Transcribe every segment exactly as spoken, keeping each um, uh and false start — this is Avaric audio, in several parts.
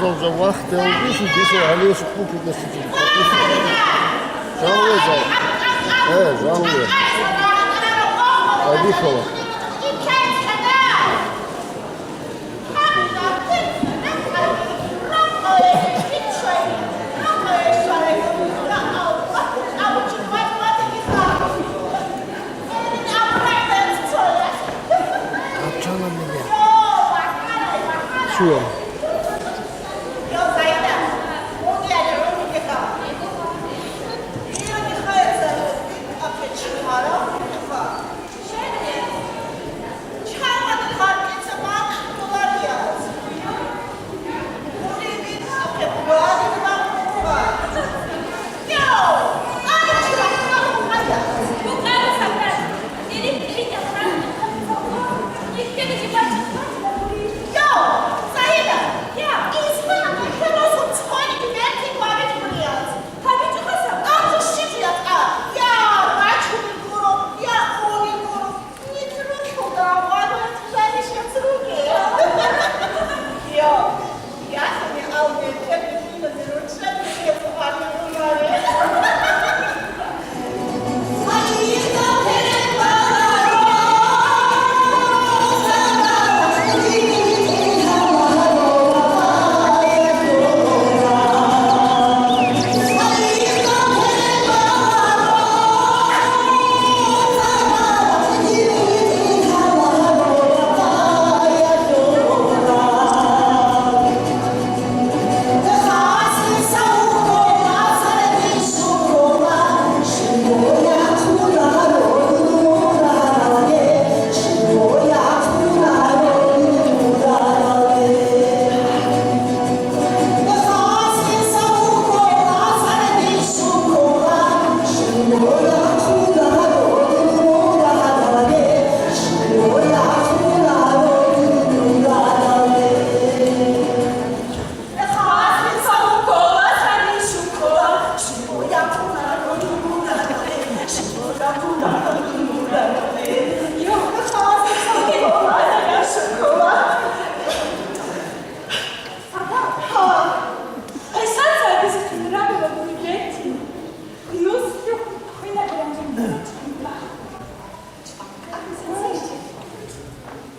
Уже вахт, он десять, десять, а лишь купит на сети. Жалуется. Э, жалуется. Обещал. А чё на меня? Чё?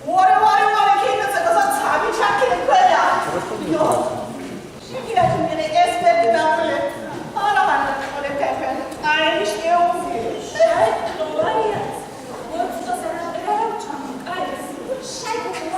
Воре, воре, воре, кинаца гоза цаби чаккине ккведа. Йо. Шикилатун гири эс берги бакуле. Ара ванна кколе пепе. Ара ниш неузи. Шай, товарищ. Вот что за рабочий кайс. Шай, товарищ.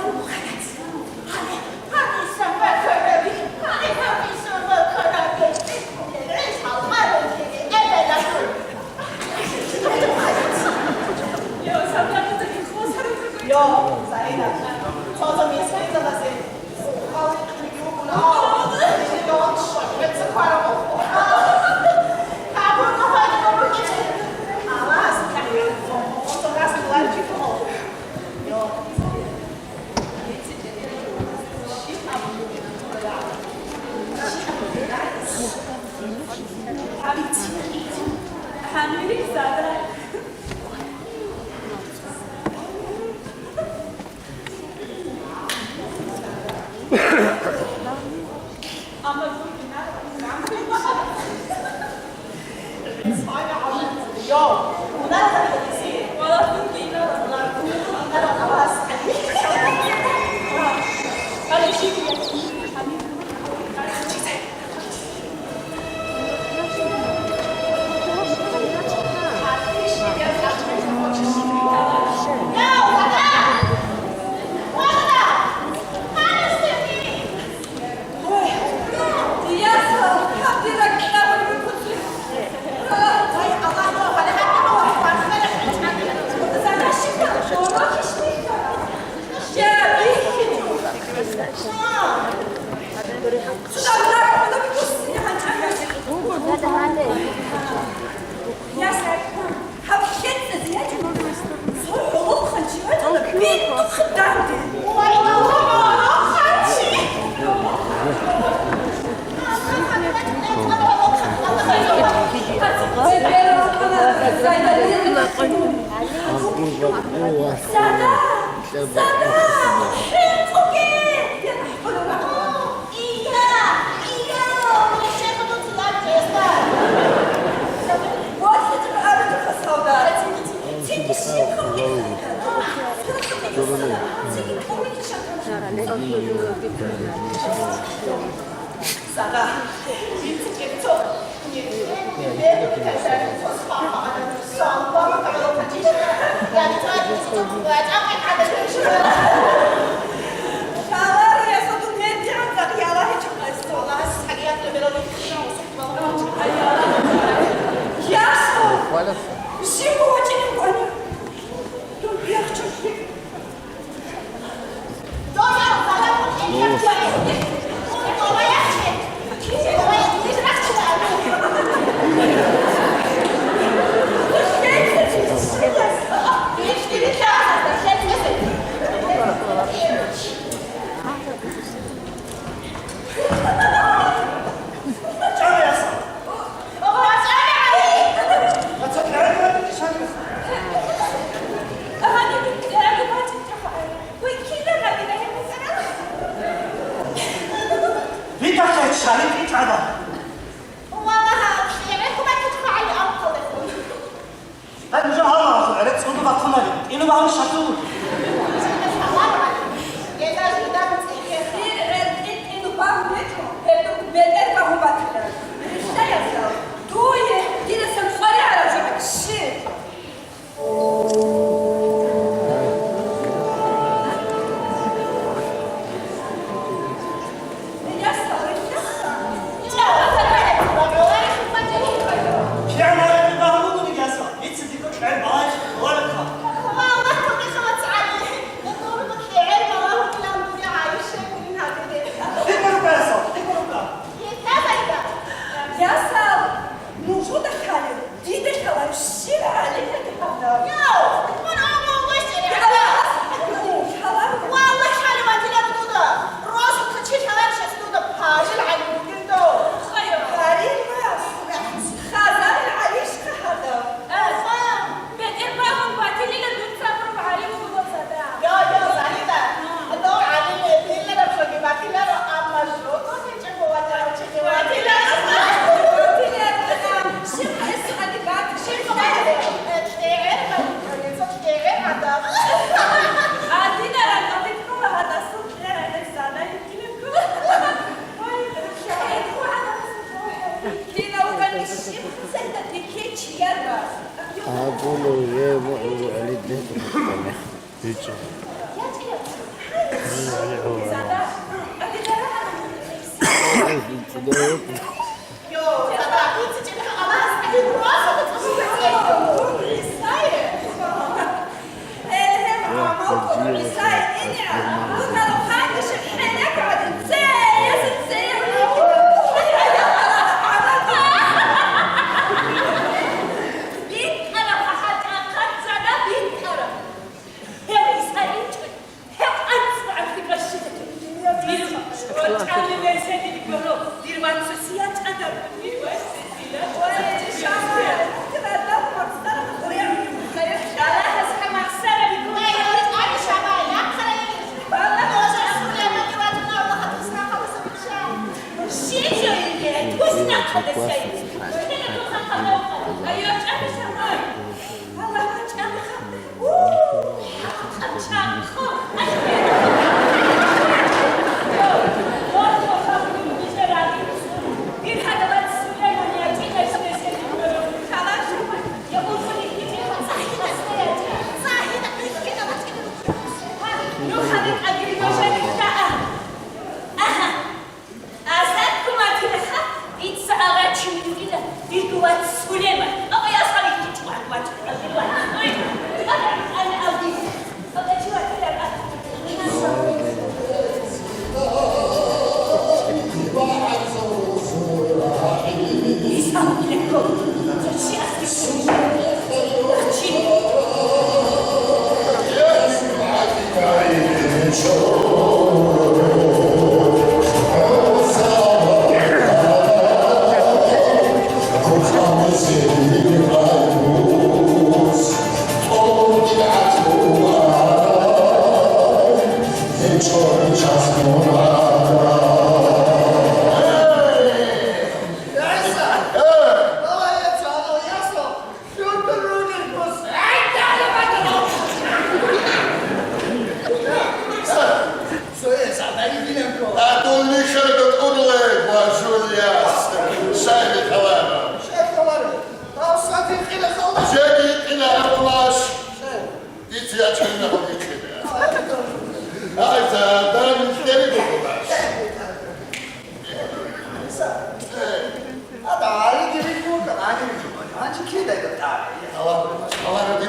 Гьаб нужер гьалмагъасул гӀерекь цӀунду бахъунареб, тӀину багьун шатур. Дир гӀел тӀинтӀину багьун гьечӀо, гьеб бетӀер багьун батила. Рилълъаясал, дуе дидасан къваригӀараб жо гьабищи? Ясал, нужуда хъалил, дида хъаларищ, щиб гӀалимлъаги гьабдал. Яв, мун амма гъвечӀи гьала. Хъалар. Валлагь, хъалиб батила дуда. Росулъа чи хъаларищас дуда пажил гӀалим бугин дов. Гьарил вас. Хазарил гӀалимищха гьадав. Аха, бетӀер багьун батилила дуца абураб гӀалим вуго цадахъ. Йо, йо, Залида, дов гӀалим эбилараб жоги батиларо, амма жого гьечӀого ватарав чиги ватиларо. Щиб гьесухъали бати, щиб гьесухъали? ТӀегӀер батиларо, тӀегӀер гӀадаб. Гьадинаран гьадин ккола гьадасул кьера гьес зада йиккилан ккола. Ой, хӀед гьадасул. Дила вугани щиб хъизанда дихье чияр вас. Абулев, я мугӀлу гӀали дехъ. Гьечо.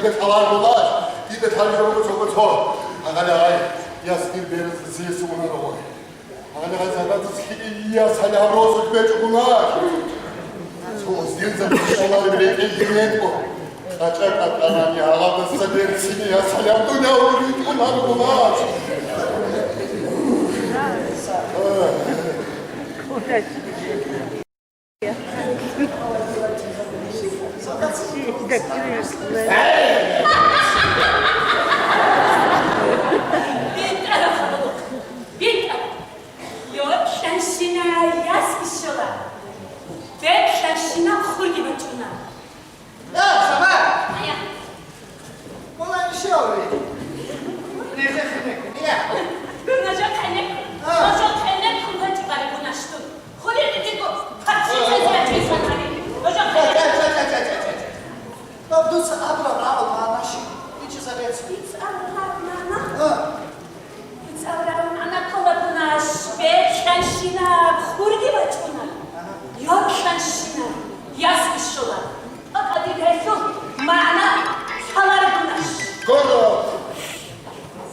Дида лъаларгулаш, дида лъаларгулаш, цо-цо. Агъали гъай, яс дир берцин цӀиесугунарогъой. Агъали гъай, загьрацин цӀиги яс гьале гьаб розулъ бечӀогуна. Цо оздинзаб бищулареб рекӀелги гьечӀо. КъачӀа-къатӀанани гьалабаса берцин яс гьале гьаб дунялалде ритӀун гьаргулаш. БетӀер, хабалухъ, бетӀер! Йокьанщина яс ишала, бекьанщина хурги бачӀуна. Да, сама! Ая! Вала ишаври! Нижехинек, ния! Нажа кайнек, а, нажа кайнек кумбачӀ баригунаштун. Хулири диго, паксица зачи санари. Нажа кайнек. Ча, ча, ча, ча, ча, ча. Баб, дуца абра рагӀул манаши, ичи забец. Иц абра рагӀул мана? А. Иц абра рагӀул мана ккола дунаш, бекьанщина хурги бачӀуна. Ага. Йокьанщина яс ишула. Акъадил гьелъул магӀна лъалареб дунаш. Гуро!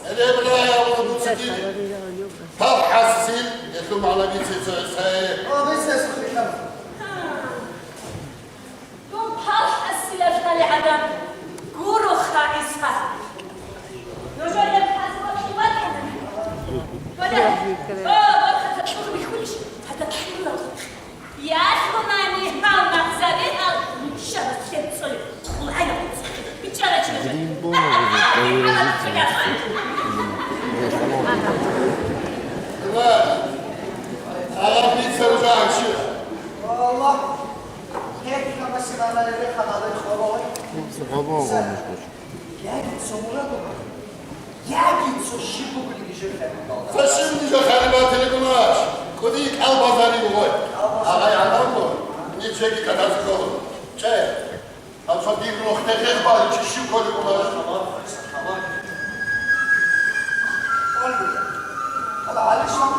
Элебрай абула дуца дида. Пал хӀасил, гьелъул магӀна бице цо гӀисае. О, бице сухӀилан. Гьа. Дун пал хӀасилалъали гӀадан гуроха ГӀиса. Нужер гьеб хӀасил вакъи ватана. Гьода, о, вахъа кьур бихьулищ, гьадаб хӀилла. Ялъунани гьал магъзаби гьал шагьарлъи цӀолеб хъулгӀайда гьуцӀи. Бичара чи нужер. Дин бо, гьалаб цӀоясун. Ва, гьалаб бицаржан чи. Аллагь. Гьеб машинана рехана гьале хвалай. Хъуб гъабо гъабо. Яги цо мурадуга, яги цо щиб бугулиги жер хӀебалда. Цо щиб нижер хӀалиматилигунаш, кӀудияв кӀал базари бугой. Кьал базари. Агъай гӀадамго, нижеги катазе ккола. Че, гьаб цо дир рохде хехбали чи щиб кколигунаш. Тамам, тамам. Гьала гьале щван.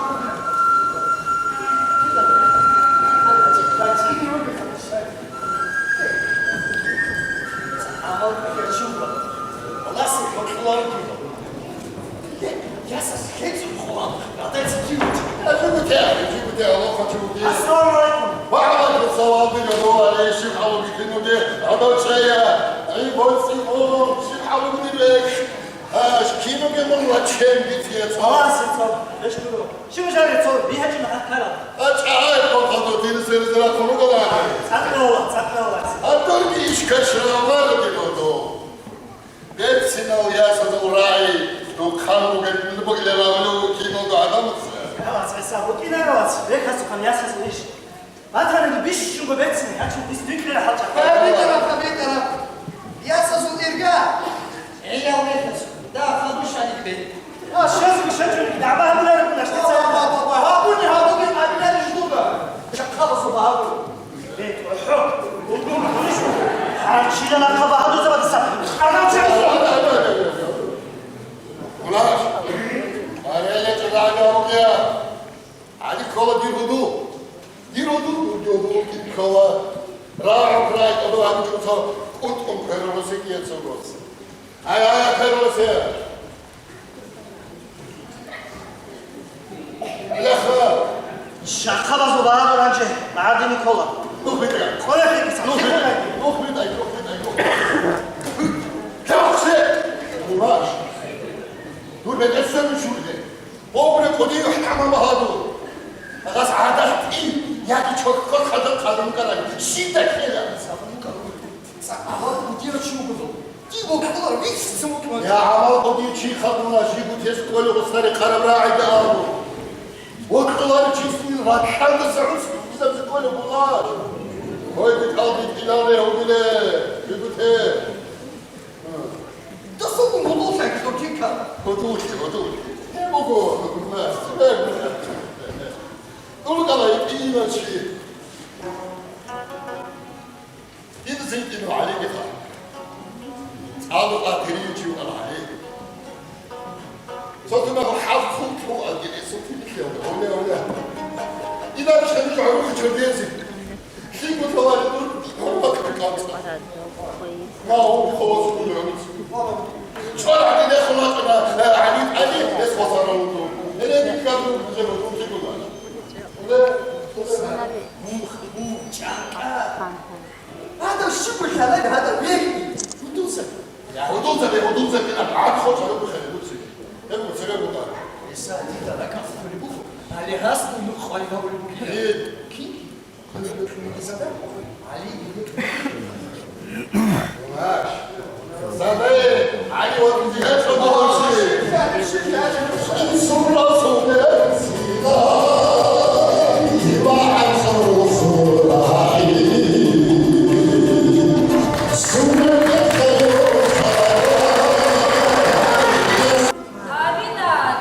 Ассаламу алейкум. Ва алейкум салам, дир гьудул, гьале щиб хӀалуги кинуге, гьадав чӀея, гӀи боцӀи гьун, щиб хӀалуги дир бекь. Аш кинуге мун ва чен бицӀица. Аласица, эшкуро. Щив жаре цо бихӀачӀун гьаркара? АчӀагӀай къокъадо дир зирзира хъуругала. ЦӀакъала, цӀакъала. Абдурги иш кашравлара дигодо. Берцинал ясазул рагӀи, духъан бугеб-, бугеб равлу киналго гӀадамаца. Алас, гӀиса, букӀинаралас, рехасухъан ясазул иш. Батаниги бищунго берцин, гьачун дис дуькьила хӀалчӀа. Гьабитара, гьабитара. Ясазул ирга. ГӀиял мехалъ, да, хадур шаник бе. А, щезги шачуни, дагӀба гьабулареб наш дица. Ба, ба, ба, ба, гьабуни, гьабуни, абилари ждуга. Чахъаласо багьабу. Бе, хӀо, гьудул гьуниш. Гьанчила нахъа багьадузабадаса. Арав чагӀи. Гьунаш. Ареле чӀалагъа угья. ГӀади ккола дир гьудул. Дир гьудул, дир гьудул кин ккола. РагӀу рай кӀодо гьанчӀо цо кӀутӀун кверурасе кӀиецо гос. Ай, ай, ай, кверурасе! Бляха! Шахъабазул багьадур гьанже магӀардини ккола. Нух битӀа! Къояхъе дица! Нух битӀа! Нух битӀа! Нух битӀа! Нух битӀа! Кавахъе! Гьунаш! Дур бетӀер сверун чурде! Богьуна кӀудияв хӀама багьадур. Гъас гӀадат тӀи, яги чорхол хадаб къарун карай, щиб даккела? Сабун карун. ЦӀакъ гьабал кӀудияв чи вугодул, див вокьулар вихьизе мукӀман. Я гьабал кӀудияв чи хадуна, жиб бутез кколев гъусари къараб рагӀида абу. Вокьулар числил ракьалдаса гӀуцӀ бизабизе кколев бугаш. Гьойги кӀалги кӀилалде гьудиле, жиб бутез. Досулгун гьудуллъай кьутӀика. Гьудуллъи, гьудуллъи. Гьеб буго, гьудуллъи. Дулгала итӀинав чи. Дир зинтӀинав ГӀалигиха. ЦӀалу къатирив чи вукӀана ГӀали. Цо-цо мехалъ хӀалхьул кьугӀаги гӀисул тилихъе гьаве, гьаве. Инар чӀвазе гӀурухъ чордезе. Лъималъа валидур гьурмат бикӀанцӀа. Ма гьуби хавасулев гӀуница. Дуца кӀина гӀад хоча рукӀухъе буци. Гьеб буци гьеб букӀа. Гьесда дида ракӀалъ хъулеб буго, гьале гьасда нух къваригьабулеб бугила. Гье. Кин? ГӀали. Гье, ГӀали ва Инсул Расул. Аминат,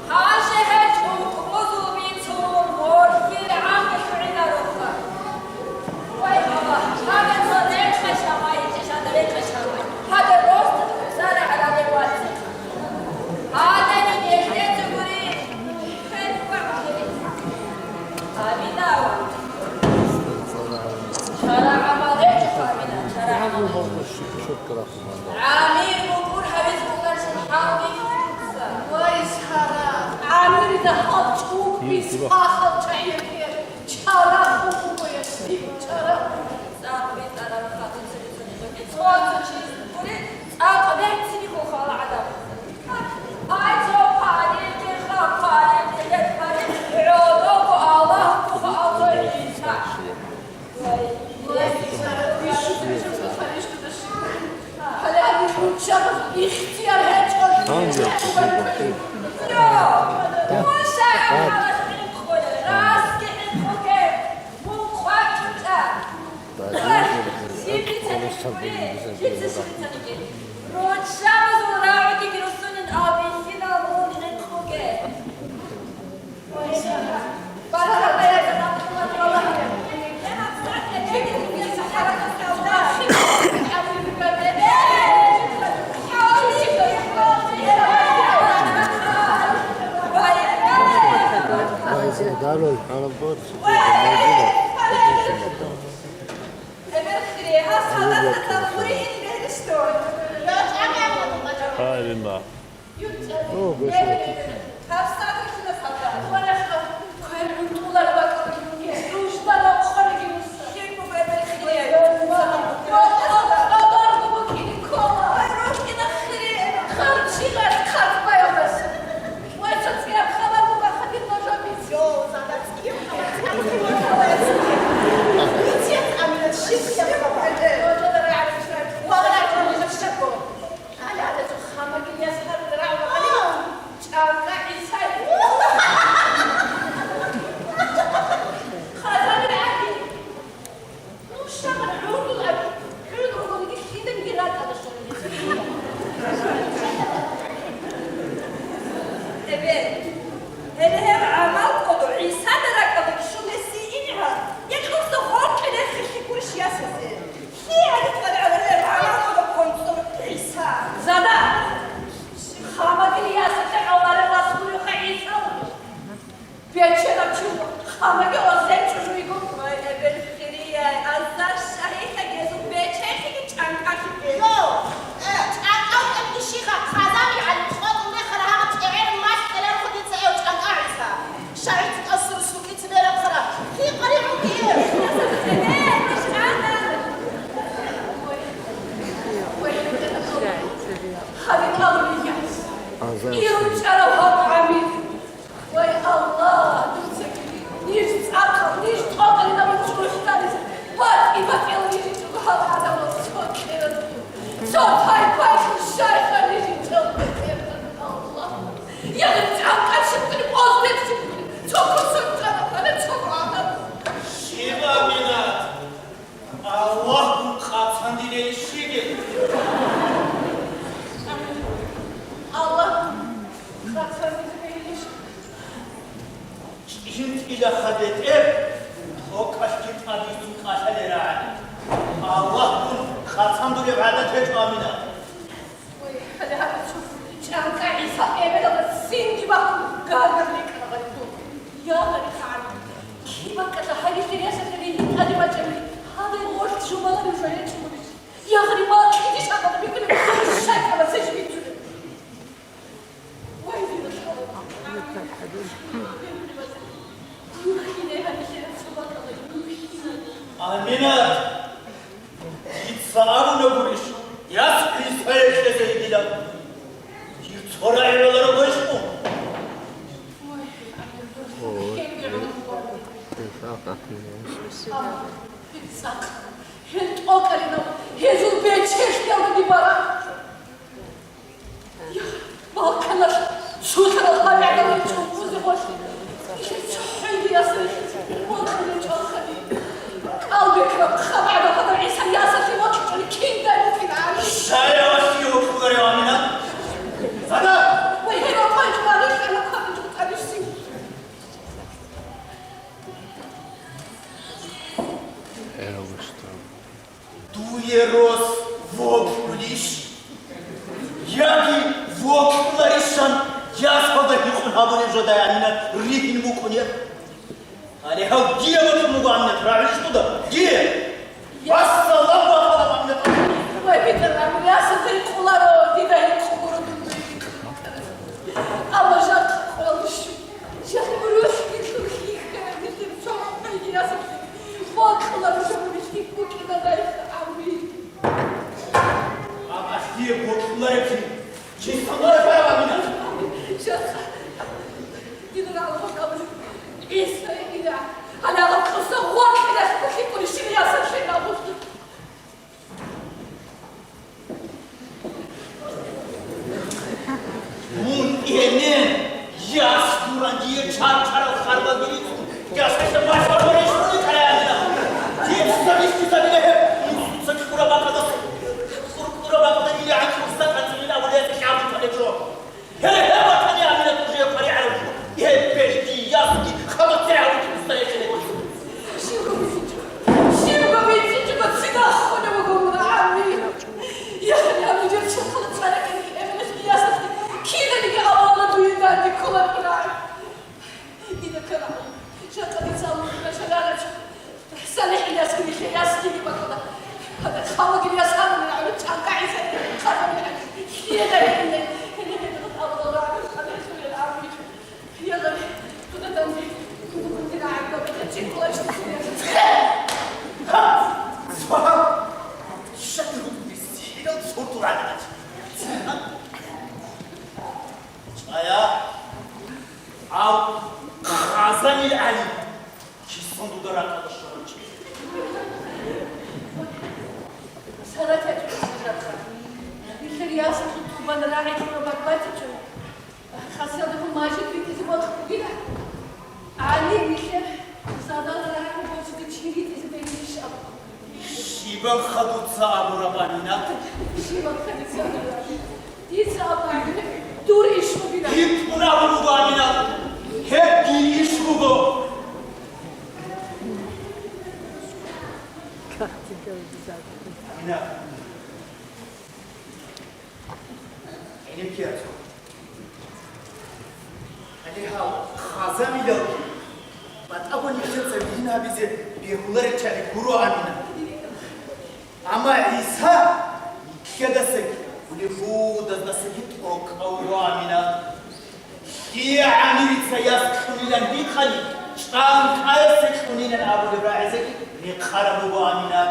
гьанже гьечӀо хъузул бицун, борхьил гӀамру гӀинароха. Вай, Аллагь, гьаб цо рекъа шагьай, чешада рекъа шагьай, гьаб рос зарагӀалале вацӀцӀе. Гьадани нилъеца гури, хӀел квахъе. Аминат. Чара гӀамал гьечӀо, Аминат, чара гӀамал гьечӀо. ГӀамир букӀур гьавиз бугар жин хӀалбихьи дуца. Вай, чара! ГӀамирида хал чӀуг бис, хал чӀайилъе чара хъубугоялъ, чара. ЦӀакъ бетӀараб хатӀун цебе цониги цо-цо чиясда гури, цӀакъ берцинихъ хала гӀадамазда. Ай, цо хъвалилги, хъвалилги, хъвалилги, гӀодобго Аллагь буго, алцо ГӀиса. Правильно. Эбел, гьеле гьеб гӀамал кӀодо ГӀисада ракӀалде щун гьесие ине гьаб, гьелъухъ гъоркье рехилъи гурищ ясазе? ЛъигӀали цӀаларав гьеб гӀамал кӀодо концӀур ГӀиса? Зада! Хамаги ясалъе гӀоларев васулеха ГӀиса вугев. Бечедав чи вуго, хамаги гъозен чӀужу йиго. Вай, эбел хирияй, азар шагьидлъа гьезул бечелъиги чӀанкӀалъиги. Йо, э, чӀанкӀал тӀадги щиха, хъазамил гӀалим къотӀун рехара гьагъа чӀегӀер малъ кьеларухъ дица гьев чӀанкӀа ГӀиса. Шагьид тӀасурусукьица берахъара. Хикъари гьуги. Гьавин абулей, ирун чӀарав гьаб гӀамир. Вай, Аллагь, дуцаги ниж цӀакъ, ниж тӀокӀалда чӀухӀдаризе, батӀи-батӀиял вижичӀого гьал гӀадамал цо кьеразул, цо тайпаялъул щайха нижецал бетӀергьан, Аллагь. Ягъи цӀакъ щибгӀули, къоздер щибгӀули, цо кусок чӀараб гьале цо гӀадамал. Щиб, Аминат? Аллагьгун къацандилей щиб? Аллагьгун къацандилей щиб? ЧӀинтӀилаха бетӀер токалъги тӀадвуссун кӀалъалел рагӀани. Аллагьгун къацандулеб гӀадат гьечӀо, Аминат. Ой, хӀале гьаб чӀанкӀа ГӀиса эбелалда цинги бахъун гаргар рикӀкӀана гъай дун. Я гъари хъан! Кибаккалда гьабилъи ресалъе ригьин тӀаде бачӀани, гьабе гъоркь жубала нуж гьечӀо гурищ? Я гъари, макьидищ гьабала бикӀулеб, щай ккала цеж бицунеб? Вай, дила лъала! Юхьине гьабилъи рецц бакӀала, юхьине! Аминат! Дица абуна гурищ, яс Дир цо рагӀи роларо гьечӀо. Гьел тӀокӀалъинав, гьезул бечелъиялда бара. Я, балканалъ шулъарал гьабигӀалда чӀугузе гъорлъ. Нилъер цохӀоялъ вокьулел чӀвалхъаби. КӀалбекраб хабараб гьадаб ГӀиса ясалъе вокьичӀони киндай букӀинарищ? Щай гьавасие вокьуларев, Амина? Садак! Вай, гьеб вокьуларев, гьеб вокьуларев, гьеб вокьуларев. Дуе рос вокьулищ? Яги вокьуларищан ясалда гьикъун гьабулеб жо дагьа, Амина, ригьин букӀунеб. Гьале гьав дие вокьун вуго, Амина, рагӀулищ дуда? Дие! Вассалам, вахъала, Амина! Вай, бетӀер, Амина, ясалда гьикъуларо, дида гьикъугуро дуе. Амма жакъа къвалищ. Жакъа рухӀги лъухӀихъе, бетӀер, цо хӀуги ясалда. Вокьуларищ, бетӀер, букӀина дайха, Амина. Абасие бокьулареб чи, чи самарай параб Амина? Щас. Динар гьалаб гьабулеб. ГӀиса ила. Гьале гьаб кьуса гъоркье рехсалъи кколищ, ясалъе гьабулеб. Мун эмен, яс гуран дие чарчарал харбаги рицун, ясалъе башар бореш буни караянина. Дин сабишти сабиле гьеб, мусуца ккура бакъадас, ккура бакъада иле гьанчи уста кацилин абулеясе шабун калечо. Гьеле гьеб батани Амина тужие къваригӀараб жо. Гьеб бежги ясги хабацӀи гьавичи уста гьечӀелеб. Щибго бицинчӀого, щибго бицинчӀого цинахъ хъуна буго мун, Амина. Яхъ, я, нужер чохъала цӀарахъе эбелалъ ясалъе киналги авала дуе данде кколаркъурай. Дида ккараб. Жакъа дица амру башарараб. СалихӀил ясги нилъер ясги бакӀала. Гьадаб халагил яс гьанна гӀур чӀанкӀа ГӀиса хъазабилгӀани. Лъиялай гьениб, гьениб гьеб авала рагӀул хъалихъулел амру. Чая, ав, хъазанил гӀали, кисон дуда ракӀалда щварав чи. Сарат ячӀун сажатха. Нилъер ясалъул тӀубан рагӀи лъураб бакӀ батичӀо. Хасиялдехун мажид битӀизе бокьун бугила. ГӀали, нилъер задал рагӀи бочизе чи ритӀизе бегьилищ абун. Щибанха дуца абураб, Амина? Щибанха дица абураб? Дица абураб, дур иш бугила. ГьитӀун абун буго, Амина. Гьеб дир иш буго. Амина. ГӀенеккиязул. Гьале гьав хъазанилалги батӀаго нилъеца вигьин гьабизе бегьуларел чагӀи гуро, Амина. Амма ГӀиса нилъедасаги, улевудаздасаги тӀокӀав вуго, Амина. Лъие гӀамирица яс кьунилан гьикъани, чӀанкӀаясе кьунилан абулеб рагӀизеги рекъараб буго, Амина.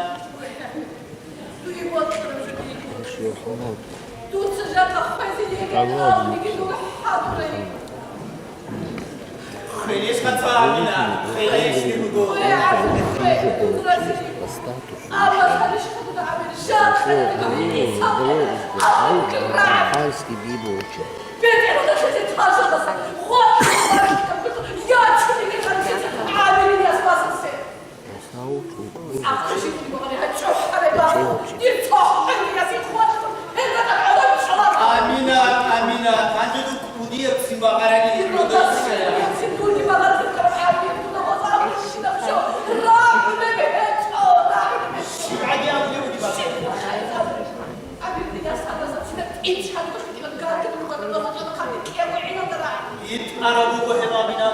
Дуца жакъа хвезе йигей, гьавниги дур хӀадурай. Хвелищ, хъацӀа, Амина, хвелищ, дир буго. Хве, хве, дурази. Аллагь, хвелищ, хъугъа, Амина, жакъа хвезе йигей, Аллагь, Аллагь. БетӀералда лъезе тӀажалдаса, гъоркье гъоркье, я чуриги гъоркье, Амина, яс васасе. Амина, Амина, гьанже дур кӀудиябцин багъарани иродосея. Дуги багъараб, Амина, дуда гъоза абурщинаб жо. РагӀулеб гьечӀо, рагӀулеб гьечӀо. ШигӀаги абулеб бугеб. ИтӀараб буго гьеб, Амина.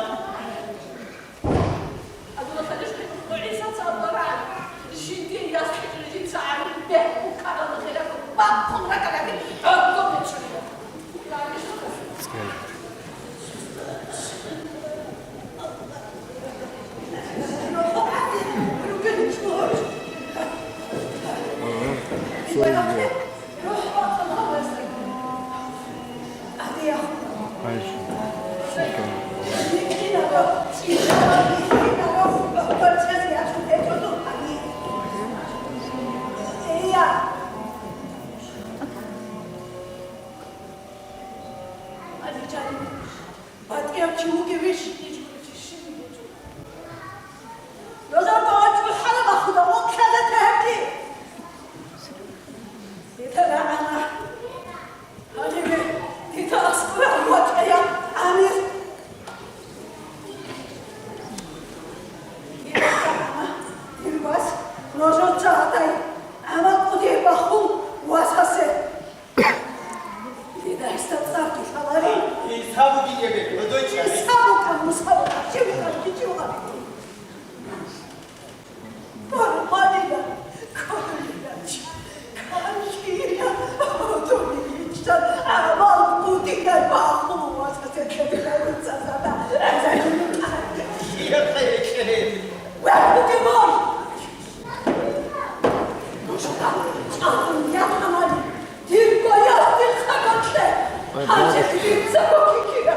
батӀияб чи вугевищ, гьечӀо чи щиб гьечӀо. Нужер бачӀун хӀалаб ахуда, вокьа гьебги. Дида рагӀана. Гьанибе дида аскӀораб вачӀая, гӀамир. Дида рагӀана, дир вас, нужер чагӀадай, гӀамал кӀудияб бахун васасе. Дида гьесда цӀарги лъаларин. Гьисабуги эбел, гӀодой чӀай. Гьисабукан, мусабукан, чи вукӀан, кичи вукӀан. Нормально, кормилач, кормила, кормилича, гӀамал кӀудияб бахун васасе. Вегь бугеб мун! Дир бояс, дир хабалъе, гьанже дица кокикира.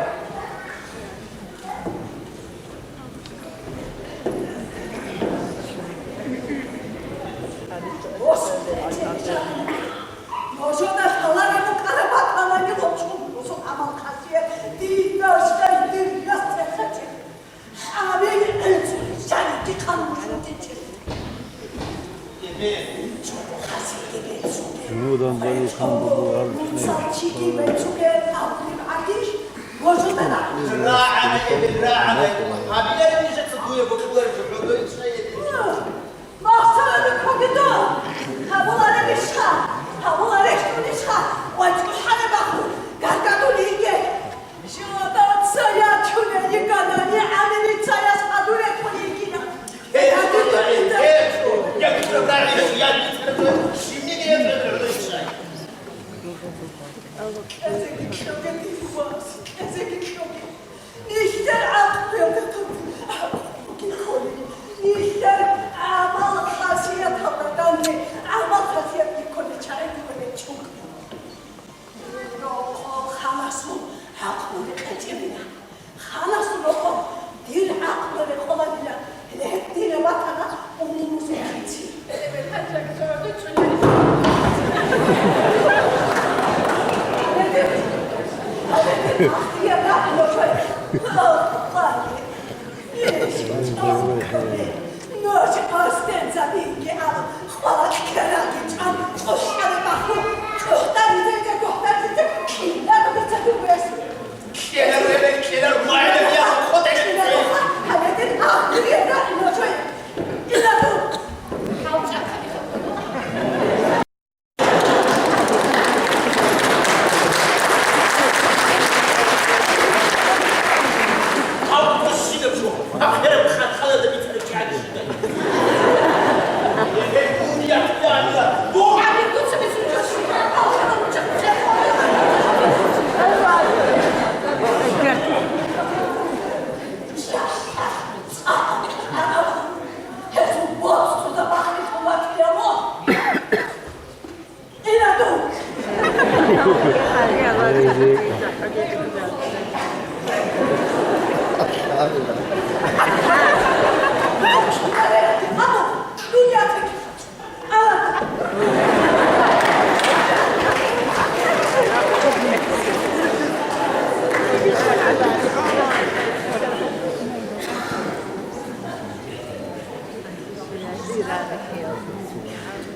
Нужеда лъалареб букӀараб батанани гъоркьун бусун гӀамал-хасият, дир дашдай, дир яс цӀехечӀеб. Гьабил гӀинцӀулищ жанибги хъан мужутичӀеб. Нудан балихъан буго гьаб. Мунцал чиги вецугел абулеб гӀадин, божудана. РагӀана, эбел, рагӀана. Гьабилареб нижеца дуе бокьулареб жо, гӀодой чӀай. Махсаралда ккогедал, гьабуларебищха, гьабуларелъулищха, вачӀухӀараб бахун, гаргадулей йигей. Жо дацая чуне йикӀанани, гӀамилицаяс хадурехун йикӀина. Гьеб, гьеб, гьеб, я бицараб рагӀи, я бицараб рагӀи, щибниги гьеб, гьеб, гьеб, гьеб. КьезегӀан кьоге, дир вас, кьезегӀан кьоге. Нилъер гӀакълуялда тун гьаб бугеб кколеб. Нилъер гӀамал-хасияталда данде гӀамал-хасиятги кколел чагӀи бугеб чӀуг. Рокъоб халасул гӀакълу рекъечӀебила. Халасул рокъоб дир гӀакълу рекъоларила. Гьединаб батана умумузул хъинци.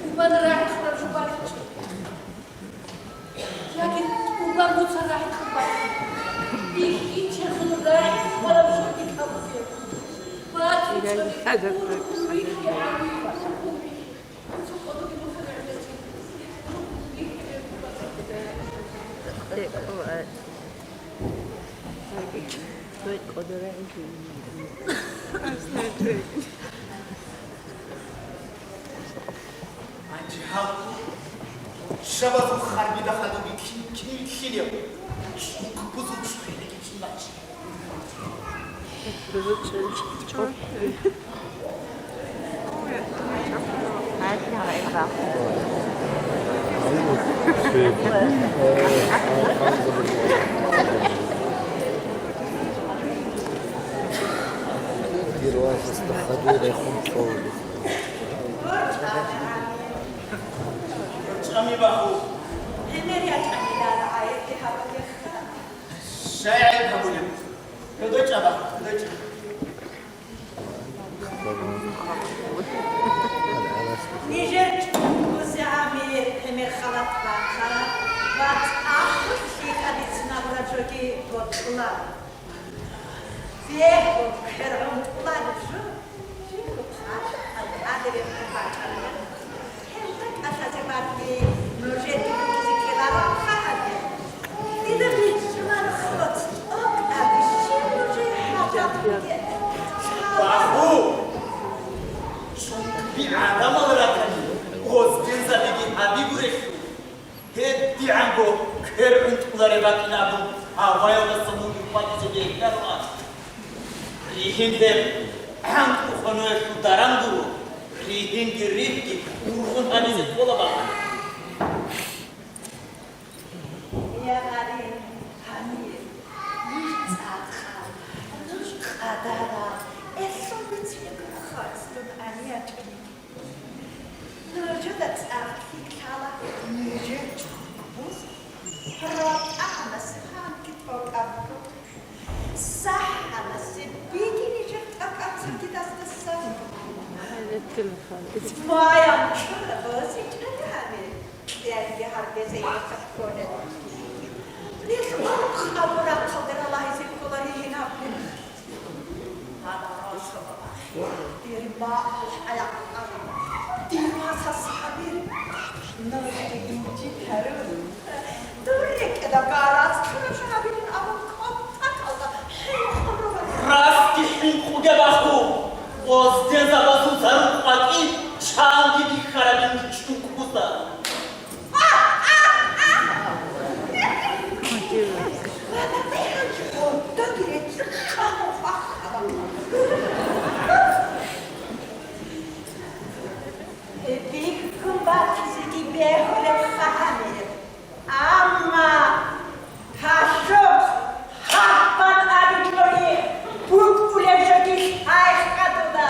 Убан рагӀи хъвараб жо бакӀичӀо. Яги убан буца рагӀи хъвараб. Ихьи чехун рагӀи хъвараб жо дихъабузе. БакӀичӀо. Гьанже гьал шабазул харбида хадуги кин, кин лъилев? ЧӀуг бузул чӀухӀиги кин бачӀи. ЧӀами баху. ГӀемер ячӀанилан гӀаятги гьабулеха. Бокьула. Бегьун квер гӀунтӀулареб жо, жиндухъ хъалхъадереб букӀана. Гьелда кӀалъазе барги нужеде букӀизе ккеларо хъагӀаби. Дида бихьуларо хъоц, тӀокӀаби щиб нужее хӀажат бугеб? Баху! Чунги гӀадамал ратани, гъоздезабиги гьабигурелъул. ГьедигӀанго квер гӀунтӀулареб бакӀин абун, гьаваялдаса мун хватӀизе бегьулароан. Ригьин гьеб гӀанкӀу хваноялъул даран гуро, ригьинги ригьги ургъун гьабизе ккола бакӀ. Я гьари, гьанир, нуж цӀакъал, нуж къадарал, элъул бицине гурхъа дун гьанир ячӀунеги. Нужеда цӀакъ лъикӀ лъала нужер чӀухӀбуз, ракӀалъ гьанги тӀокӀаб буго. СахӀаласе биги нижер тӀокӀаб цогидасдасан. Баян чура босичӀого гьабе, кӀиялги гьаргезе гьеб кколел. Нилъ къабурахъалде ралагьизе ккола ригьин гьабулеб. Дир макьул хӀаякъалъ, дир васас гьабир, нужги инжит гьарун, дур рекӀеда гараз ккараб жо гьабилин абун, кӀватӀалда хӀинкъун ругел. Расги хӀинкъуге баху, гъоздезабазул зарукъ бакӀи чанги бихьарабин чӀукӀбузда. Бихьун батизеги бегьулеб хъагӀаниб, амма гьалъухъ гьаббан абичӀони букӀулеб жоги лъай хадула.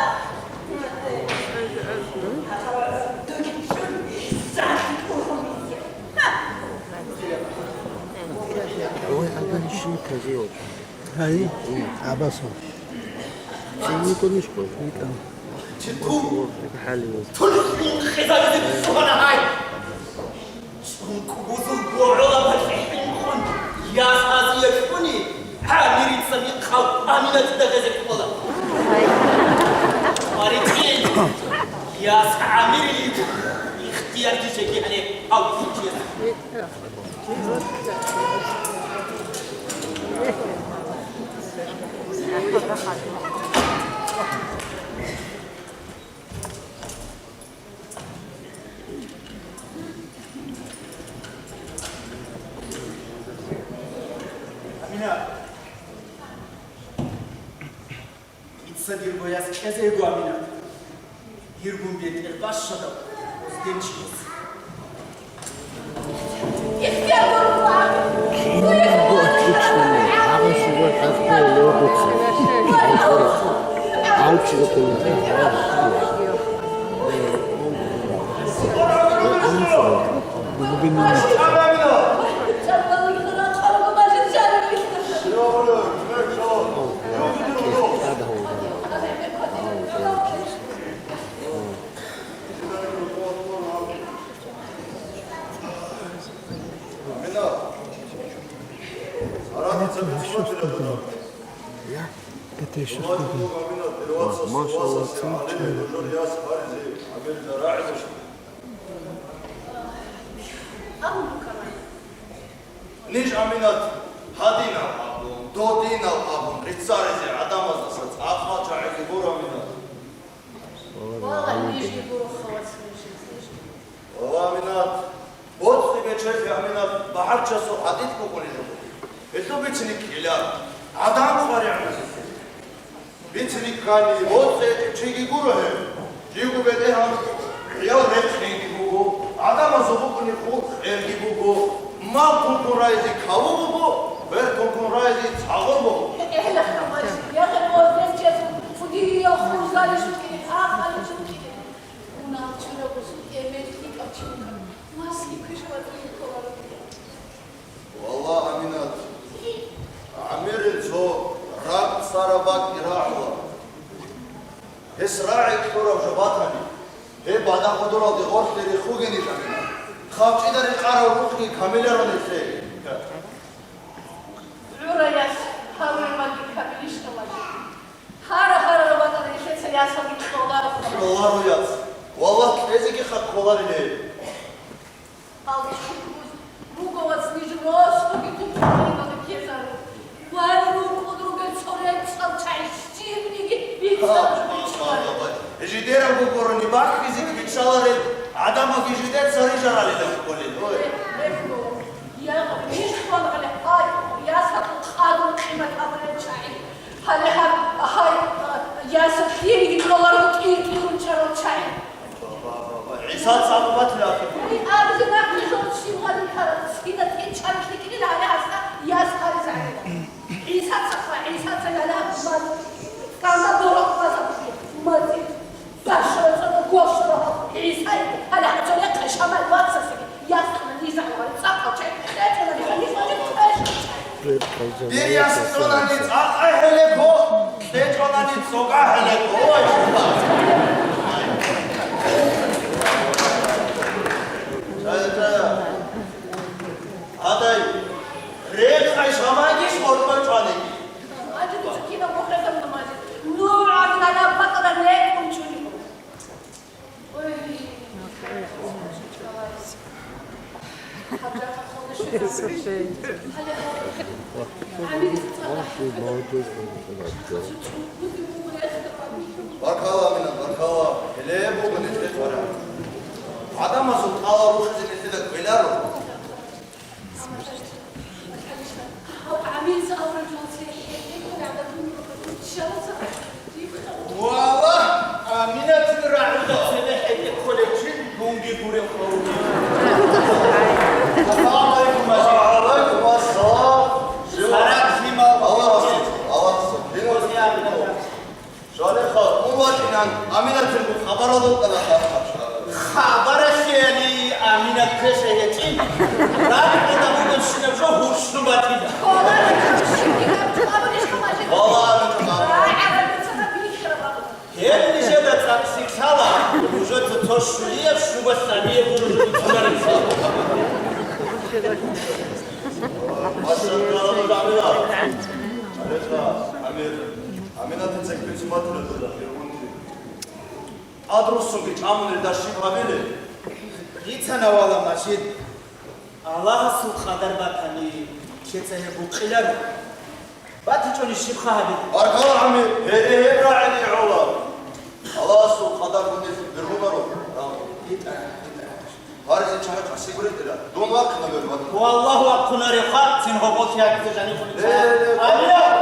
Ой, а дальше козел. Гьай, Абасов. Цинги конишко, витӀа. Хали. Тулхун хезабизе бусугьана гьай. ЦӀункӀбузул гогӀолаб хӀинкъун ясазе ккуни, гӀамирица михъал Аминатида гъезе ккола. Гьай. Марикин, яс гӀамирилин ихтияр жеги гьале гьав кучияс. Амина. Дица дирго яс кьезе йиго, Аминат. Диргун бетӀер бащадаб гъозденчияс. Машалла, цин чӀвала. Ниж, Аминат, гьадинал абун, додинал абун рицаризе гӀадамаздаса цӀакъал чагӀиги гуро, Аминат. Валлагь, нижги гуро, хавац нижги. О, Аминат, боцӀи бечелъи, Аминат, багӀарчасул хӀадид букӀунеб жо. Гьелъул бицине ккела, гӀадан къваригӀанасухъе. Бицине ккани, боцӀи гьечӀеб чиги гуро гьеб. Живго бетӀергьан гӀиял рекъинги буго, гӀадамазул букӀунеб хӀукъ кьерги буго, мал тункун райзе каву буго, вер тункун райзе цагъур буго. Гьелъ гьаб, я гъеб гъозденчиясул цогидал хурзалищ букӀине, ахалищ букӀине. Унал чураб бусун эмен лъикӀав чи вукӀана, маслиги квешаб вацӀцӀадги кколаро. Валлагь, Аминат, гӀемерил цо ракӀ цӀараб бакӀги рагӀула. Гьес рагӀи кьураб жо батани, гьеб бадахъ гьодоралде гъорлъе рехугени жанила, хъабчӀида рекъараб рухъги камиларо нилъее. ГӀура, Гьале, руго вац ниж росуги тупчӀулебали ккезару. Вай, рукӀун ругел цо рецӀал чагӀи щибниги бицал. Жидераб гурони бахъизе ккечӀаларел гӀадамалги жидеца рижаралидал кколел. Ой. Ягъ, ниж хъван гьале, гьай, ясаб къадру-къимат абулел чагӀи. Гьале гьаб, гьай, ясаб лъиги кӀоларун тӀир-тӀирун чӀарал чагӀи. ГӀисаца абу батила. Гьай, абизе нахъе жо щив гьарин ккараб, цӀина тӀинчӀаралъе кӀирила гьале гьасда яс гьаризе гӀадила. ГӀисаца хъва, ГӀисаца гьале гьаб мад, кама борохъ базабуге, мад. Башара цӀана гвашара ГӀисай, гьале гьанцо рехъа Шамал вацасеги, ясана низагӀвал цӀакъал чай кьечӀела, низагӀвал кьечӀела. Бир яс цӀунани цӀакъа гьелеко, кьечӀонани цӀокӀа гьелеко. Ой, гьадай, рехъай Шамалги шоркъой чӀванеги. Мажид, цукина мухӀезаб намази. Ну, гӀадин, гьалаб батӀалда рекӀун чӀуни. Баркала, Аминат, баркала. Гьеле буго нилъер хвараб. ГӀадамазул тӀалаб рухӀизе нилъеда кӀвеларо. Валлагь, Аминатил рагӀуда цебе хӀетӀе кколев чи дунги гурев хъалуги. Ассаламу гӀалайкум, Мажид. Ва гӀалайкум ассалам. Сараб лъимал. Аллагь, Аллагь. Аминат. Шалеха, мун вачӀинан, Аминатилгун хабарал рукӀана хъархъача. Хабаралъеяни Аминат квеша гьечӀин, ракӀалда бугебщинаб жо гьурщну батила. Вала, Аминат. Гьеб нижеда цӀакъ лъикӀлъала, нужеца цо щулияб щуго лъабияб гуружу бицунареб. Машалла, Аминат. Аминатица квечӀ батила дуда, Фиргъунти. Адрусунги чӀамулел даши гьабиле? Дица навала, Мажид. Аллагьасул къадар батани, чеца гьеб букъиларо. БатичӀони щибха гьабиле? Баркала, гӀами, гьере гьеб рагӀине гӀола. Аллагьасул къадар гьуниб бергьунаро. ИтӀа, итӀа. Гьаризе чагӀи къаси гуритӀила. Дун вахъина бербат. Валлагь, вахъунаре хъа, цин гьоболлъи гьабизе жанихъуни. Э, э, Амина!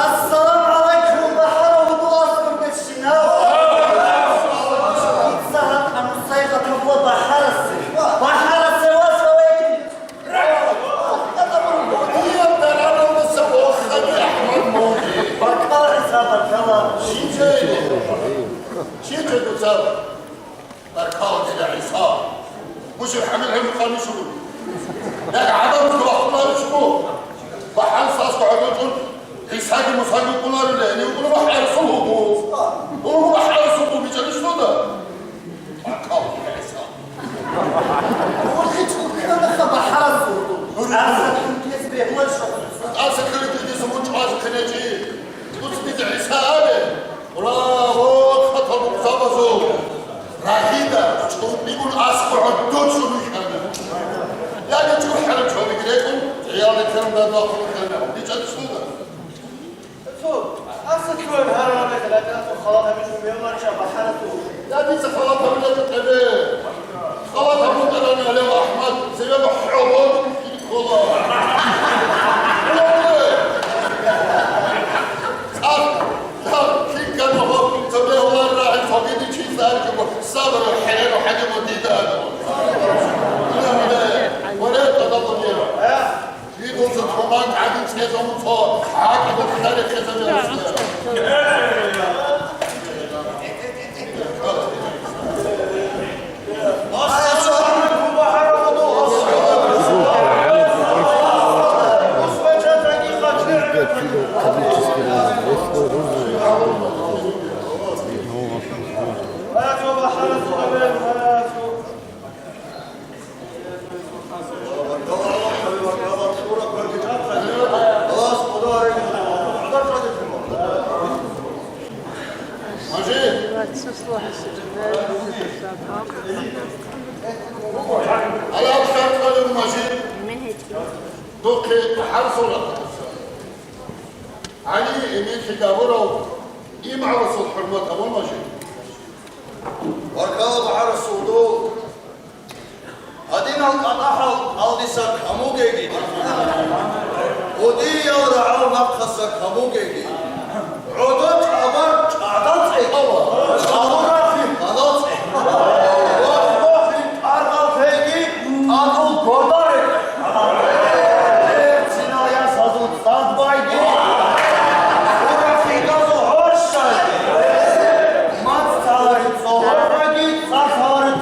Ассаламу гӀалайкум, бахӀарав гьудулазул бетӀерчинав! Дица гьаб анусайгъатабула бахӀарасе, бахӀарасе вас ва вегин! Баркала, ГӀиса, баркала! Щиб жо дуца? Баркала, дида ГӀиса! Мушир хӀамил гьев мукъанишугу. Як гӀадамги вахъунаричӀого, бахӀарасго гӀодочӀун ГӀисаги Мусаги вукӀунарила, гьенив вукӀуна бахӀарасул гьудул. Дурго бахӀарасул гьудул бичӀанищ дуда? Баркала, дида ГӀиса! Урхи чӀухъанаха бахӀарасул гьудул. Асад ккезе бегьуларищ? Асад ккезе мун чӀвазе ккезе чи. Дуца дида ГӀиса абе, Къуран ва хатаб рукъзабазул рагьида чӀунтӀигун аскӀо гӀодов чӀун вихьана. Яги чӀухӀараб чобиги рекӀун, гӀиялда ккарун дадвахъун вихьана. Дича цунга. Асад ккола гьарараб мехалъ, халат гьабичӀого мегьуларищ, бахӀарасул. Я дица халат гьабилеб тӀаде. Халат гьабун тарани гьалев АхӀмад, цеве хӀобор ккола. ЦӀакъ, цӀакъ, кин ккани гьоб, цо бегьулареб рагӀи цогида чиясда абичӀого, сабру хӀереру хӀадиму дида абу. Ва рекъа далугера. Жидуца туман гӀадин цӀезавун цо гӀакъуба хъарихъизабе русла. Духъе гьарсура. ГӀали, эмен лъикӀабурав, имгӀаласул хӀурмат гьабун, Мажид. Баркала, бахӀарасул дов. Гьадинал кӀатӀахӀал кӀалдиса камугеги, гъудиял рагӀал нахъаса камугеги, гӀодо чӀабар чӀадал цӀекӀала, чӀалурахъи гьалал цӀекӀ. Вахъ-вахъин тӀаргъал лъейги, тӀадул гордал рекӀ. Берцинал ясазул цӀадбайги, урахъи газул гьорщайги, мацӀ цалари цӀогьорхъаги, цӀар цалари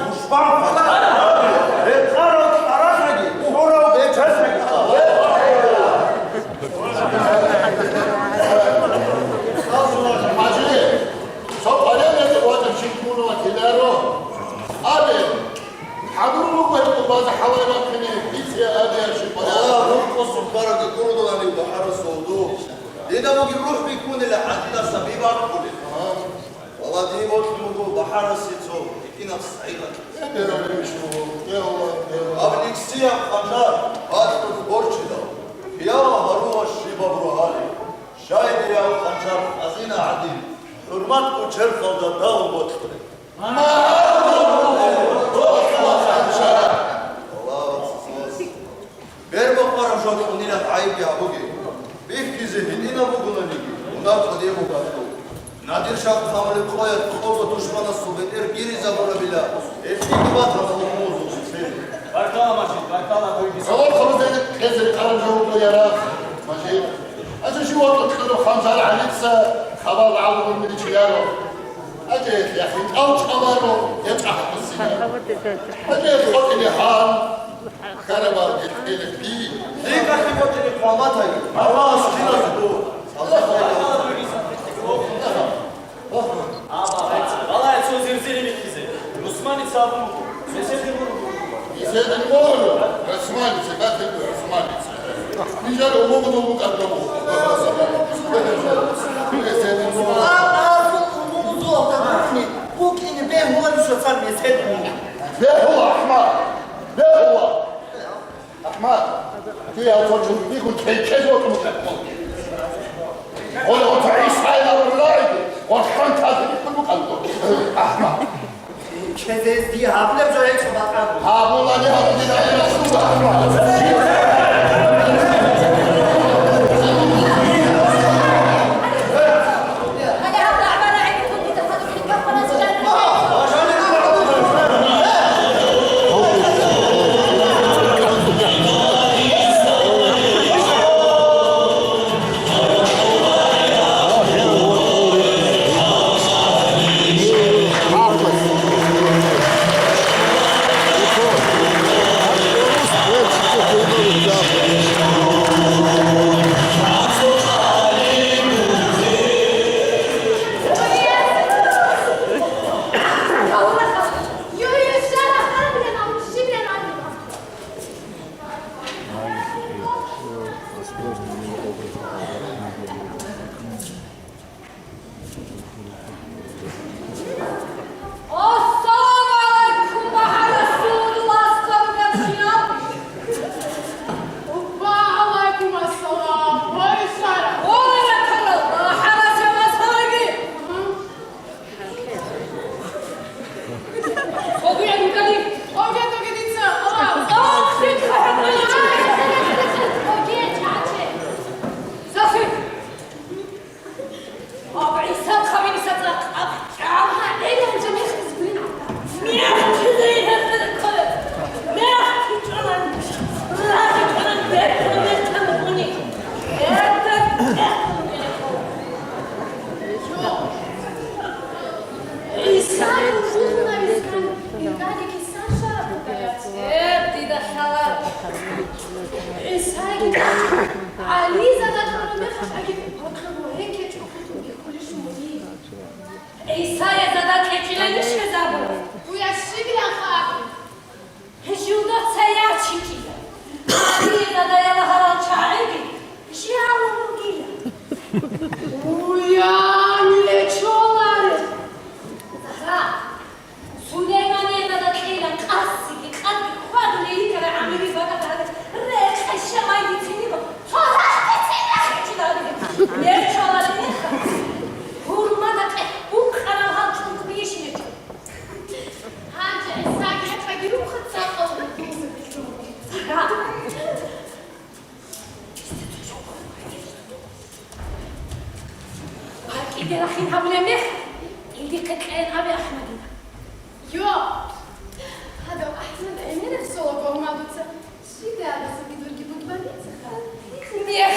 Дида бугеб рухӀ бихьунила гьадинаса би бахъулеб. Валлагь, дие бокьун буго бахӀарасе цо гьитӀинаб сагӀирал. Аб ликсияб хъанчар гьалъул борчидал, хияла гьарула щибаб рогьалил. Щай дияв хъанчар хазина гӀадин, хӀурматго черхалда дагьун бокьулеб. Аллагь, Бербакъвараб жо кьунилан гӀайибги гьабуге. Бихьизе гьитӀинаб бугонаниги, мунагь кьодияб буго. Надир шагь хъамулеб къоялъ къого душманасул бетӀер биризабурабила, гьелъиги батана умумузул цебе. Баркала, Мажид, баркала, дуйги. Салам хабазе кьезе рекъараб жо буго, я рагъ, Мажид. Гьанже жив ватӀа кьураб ханжар гӀалица хабар гӀалгъун миличияро. Гьанже яхин тӀал чӀаларо, я чӀахӀбусина. Гьанже къотӀине гьан. Каравал гьеб кьела би. Ликарги бокьилеб хъвалатаги. Аллагьас киназго. Аллагь. Балагье цо зирзири бихьизе. Русманица абун буго. Меседин буго. Меседин буго. Русманица, батил Русманица. Нижер умумудул букӀарда буго. Меседин буго. Абазул умумудул букӀине бегьуларищ цар меседин буго. Бегьула, Ахмад. Бегьула. АхӀмад, дуе гьав цо чурбигун кей-кей вокьун букӀанго. Гъола гъоца ГӀисайилан рагӀиги, гъоркьан тазилихъун букӀанго. АхӀмад. Чезес дие гьабулеб жо гьечӀо бакӀаго. Гьабулани гьабулила, я Расулаллагь, АхӀмад. КьечӀиланищ гьезаб? Уя щибилан хаб? Жудаца ячинчӀила. Гьадиеда даяла гьарал чагӀиги жиялун ругила. Уян лечоларе! Загьра, Сулейманиеда кьела къасиги къадги хьвадулей йикара гӀамили бакӀалда гьабе, рекъе шамай дициниб, цо рахъ дицин рахъичӀила гьабизе. Лечоларе мехалъ, гьурмада къе букӀарал гьал чӀункӀби йищинечӀо. Гьанже ГӀисаги гьечӀаги рухъа цӀакъал гьудулзабилъун. Гьар кӀиде рахин гьабулеб мех, илдихъе кьен абе АхӀмадида. Йо! Гьадав АхӀмад гӀемераб сола гогьмадуца. Щиб гьабизе гидурги бугеб гьабицаха? Мех!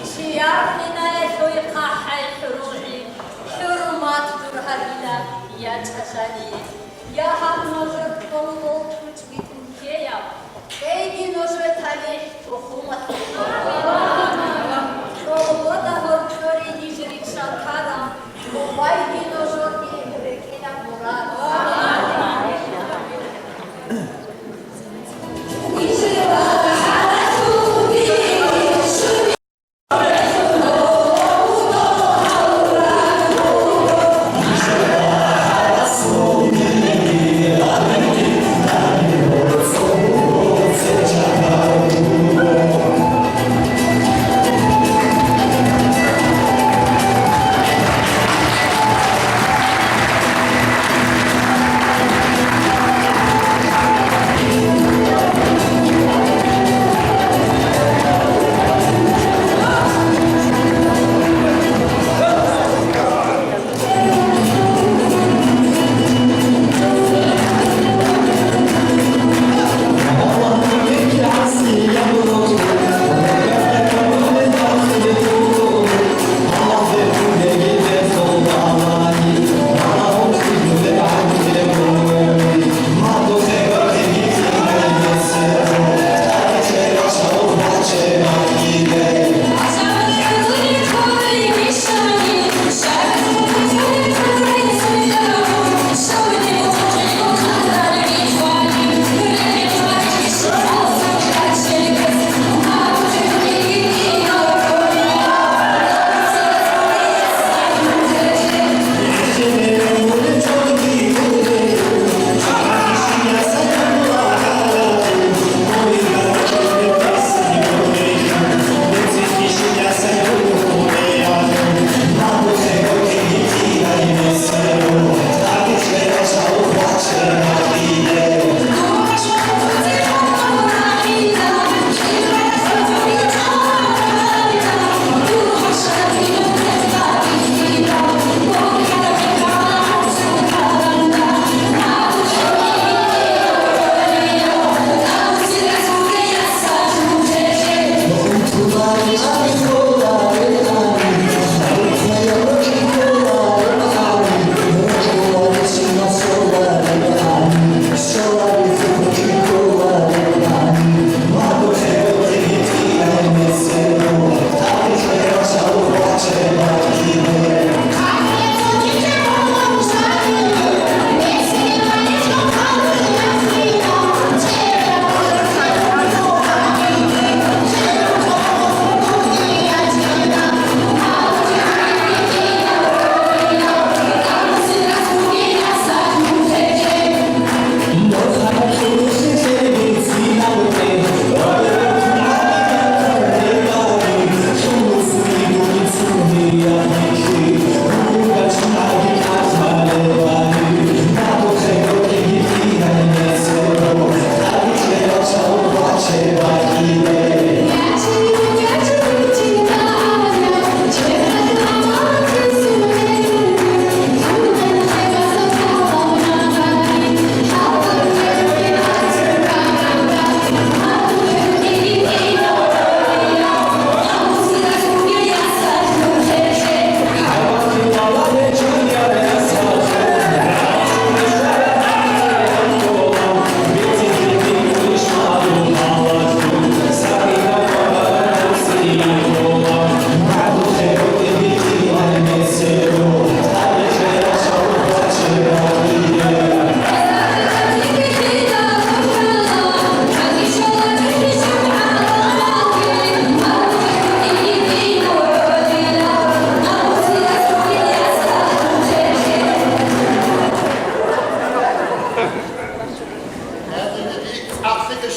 Чияр гьинаялъуй хъахӀай хӀурулгӀи, хӀурмат дур гьабила, я чӀалъание, я гьаб нужер кколбол чучӀги тӀункеяв, кьейги нужер талихӀ тухумалъул. Кьолбода гьоркьоре гьижричӀал карам, къубайги нужерги рекӀила мурад.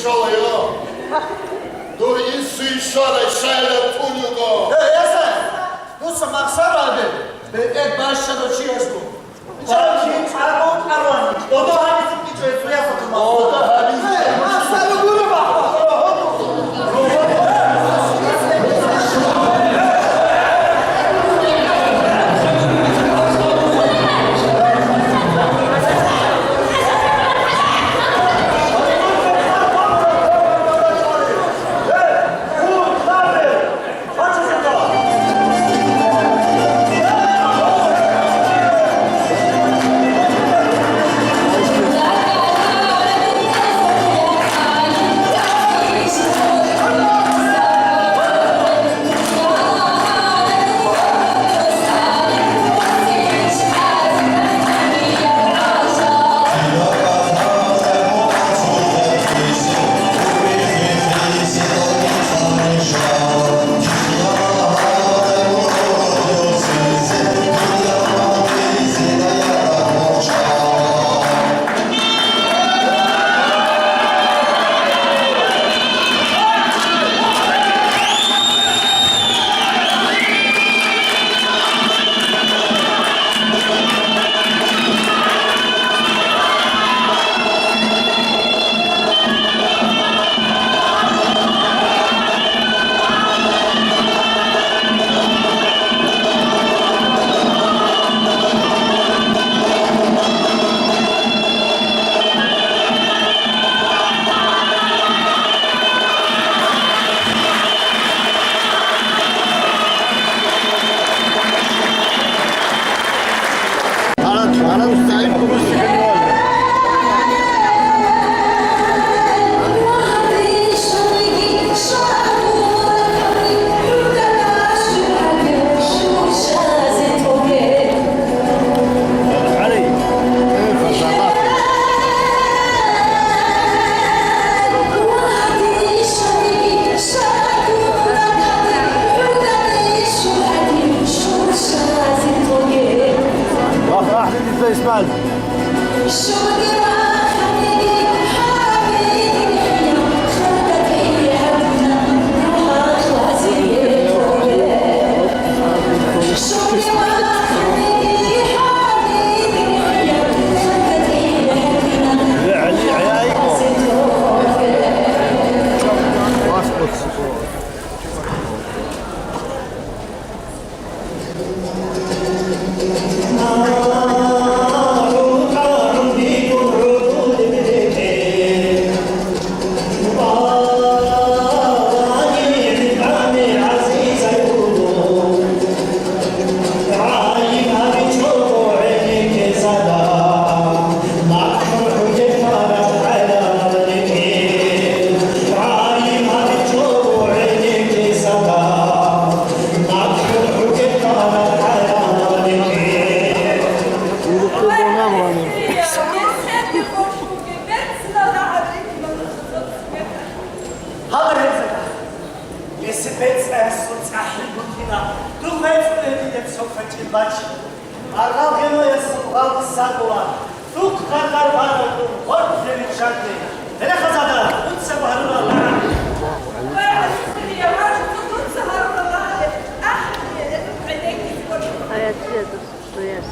Шолайо, дур инсуе щварай шагьараб тӀун йиго. Э, Ясай, дуца махсар абе, бетӀер бащадав чиясго. Чарги чӀаго тӀаруани, додо гьанисе кӀичӀо гьесуясухъе махсар. Додо гьанисе. Э, махсар гуро бахъа. Гьале гьеб закат. Гьесие бецӀаясул цӀахӀи букӀина, духъе цӀуне дида цо квачӀил бач. Аргъал гьенивасул гъалги сагула, духъ гъаргъар бараб дун гъоркье виччанте. Гьерехъазада, дуца гьарула лагӀан. Вай, гьасие я важу, дуца гьарула лагӀан. АхӀи, гьедухъ гӀенеккизе гьоркье. Аят, аят, аят.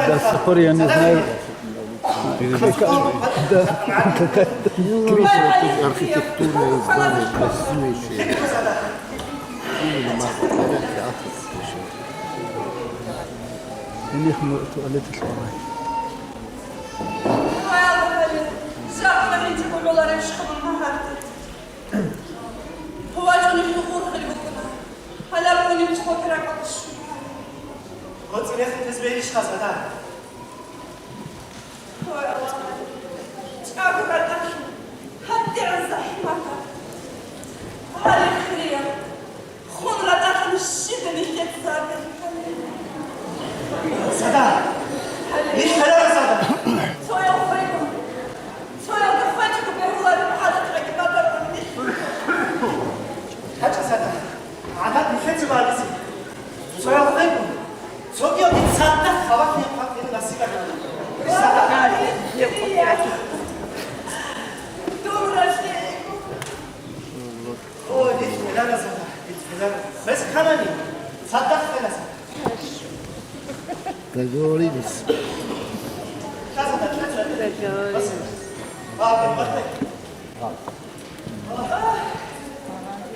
До сих пор я не знаю, какая, да, какая-то крыша. Архитектурные здания красивейшие. Именно мага, порядки, атас. У них м-, туалет. Гьале, жакъа гьанчи гугӀулареб школалда гьарде. Гьавачунеб нухур хъел букӀуна. Гьалаб унеб цохӀо ракӀалде щун. ГъоцӀи рехун тез бегьилищха, Сада? Гьой, Аллагь, чӀаго ракӀалъе гьадигӀан захӀматаб. Гьале, хириял. Хун ратӀалъан щиб нилъеца абе? Сада! Нилъ гьарара, Сада! Цоял хвейгун! Цоялда хвечӀого бегьулареб гӀадатаги батарун нилъ! ГьачӀа, Сада! ГӀадат нилъеца бализе! Цоял хвейгун! Цогиялде цадахъ хабалъ хъван насиб гьабе! Сада! Дора лъейгун! О, дид хвеларасада, дид хвеларасада. Бес ханани? Цадахъ хвеласа. Договорились. Договорились.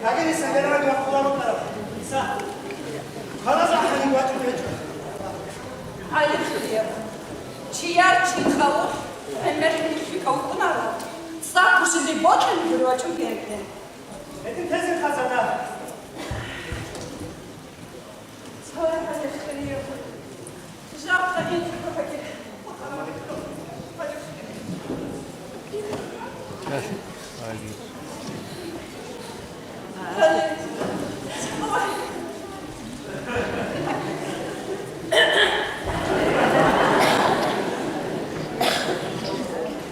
Кагени сагерага хуларо кара. Иса. Ханаса хани вачу хечу. Гьале, чияр чи хавур, гӀемер хӀинкъи кавукъунаро, цӀакъ бушинде бокьани гури вачун гьебде. Гьедин тезе хазана. Цоя хӀалихъирияб. Жакъа гьечӀо хӀаги.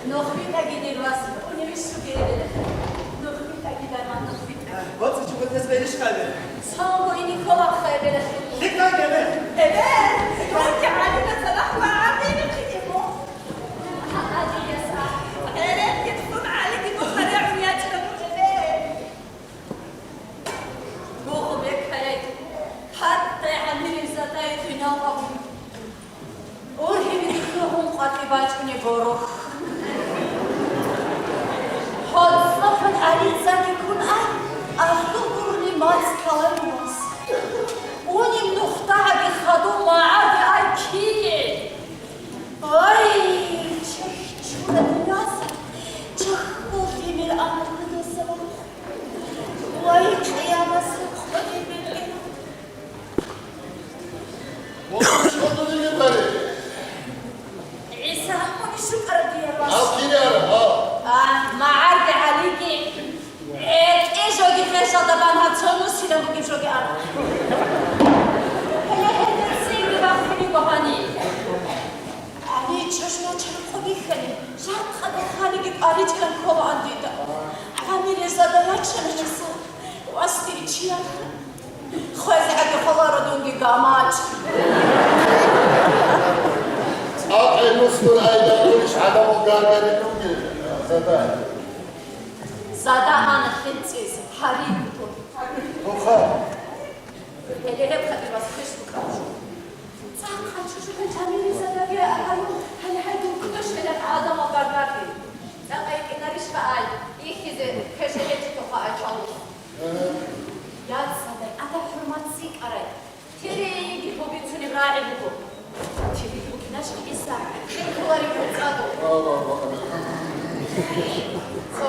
Нухбитаги дир вас уневищуге эбелехъе. Нухбитаги дарман нухбитаги. БоцӀи чугутес бериш хъале. Сонго ине кколахъа эбелехъе. Ликъа гебе. Эбе, тунки гӀалина цадахъ ва гӀадини хъитӀи мух. Гьадияс а. ГӀерекги цун гӀалиги мухъарагӀун ячӀа нужеде. Гого беккаяй. ХӀатта гӀамирил задай къинал абун. Ургьиб рихьулгъун къватӀи бачӀунеб борохь. ХӀоцӀохъан гӀарицаги ккун ай, ахлу гурони мацӀ ккаларулас. Унеб нухда гьаги хадуб магӀарди ай кие? Ай, чехь чура дунияса, чехь гьудимил амру досабухъ. Вай, къиямасухъ гьудимил. Мухъ чӀвадулел гьаре. ГӀиса, муни щукӀараб дияр вас. Гьав кире ара, гьав? А, магӀарги гӀалиги. ГӀетӀе жоги хешалда бан гьаб цо нусилан бугеб жоги ара. Гьеле гьелда цинги бахъиниго гьани. ГӀали чӀужуначал къо бихьани, жакъа духаниги кӀваричӀилан кколаан дида. ГӀамиле зада рачана гьесул. Васдиги чияр. Хвезе гьаги холаро дунги гамач. ЦӀакъе нусдур айда гурищ гӀадамал гаргарин ругел, Зада? Зада ана хинцӀиз, гьариб буго. Буха. Гьеле гьеб хадур вас хвеш букӀа. ЦӀакъ чӀужугӀан Жамилизадаги гьарун, гьале гьай дун кутӀа щвелеб гӀадамал гаргарги. ЦӀакъ гьикъинарищха ай, ихьизе квешаб гьечӀого ай чӀалу. Яцадай, адаб-хӀурмат цӀикӀкӀарай, терейги гьобицунеб рагӀи буго. Терей букӀиначӀ ГӀиса, хӀинкъулареб гьоркьадул. Цо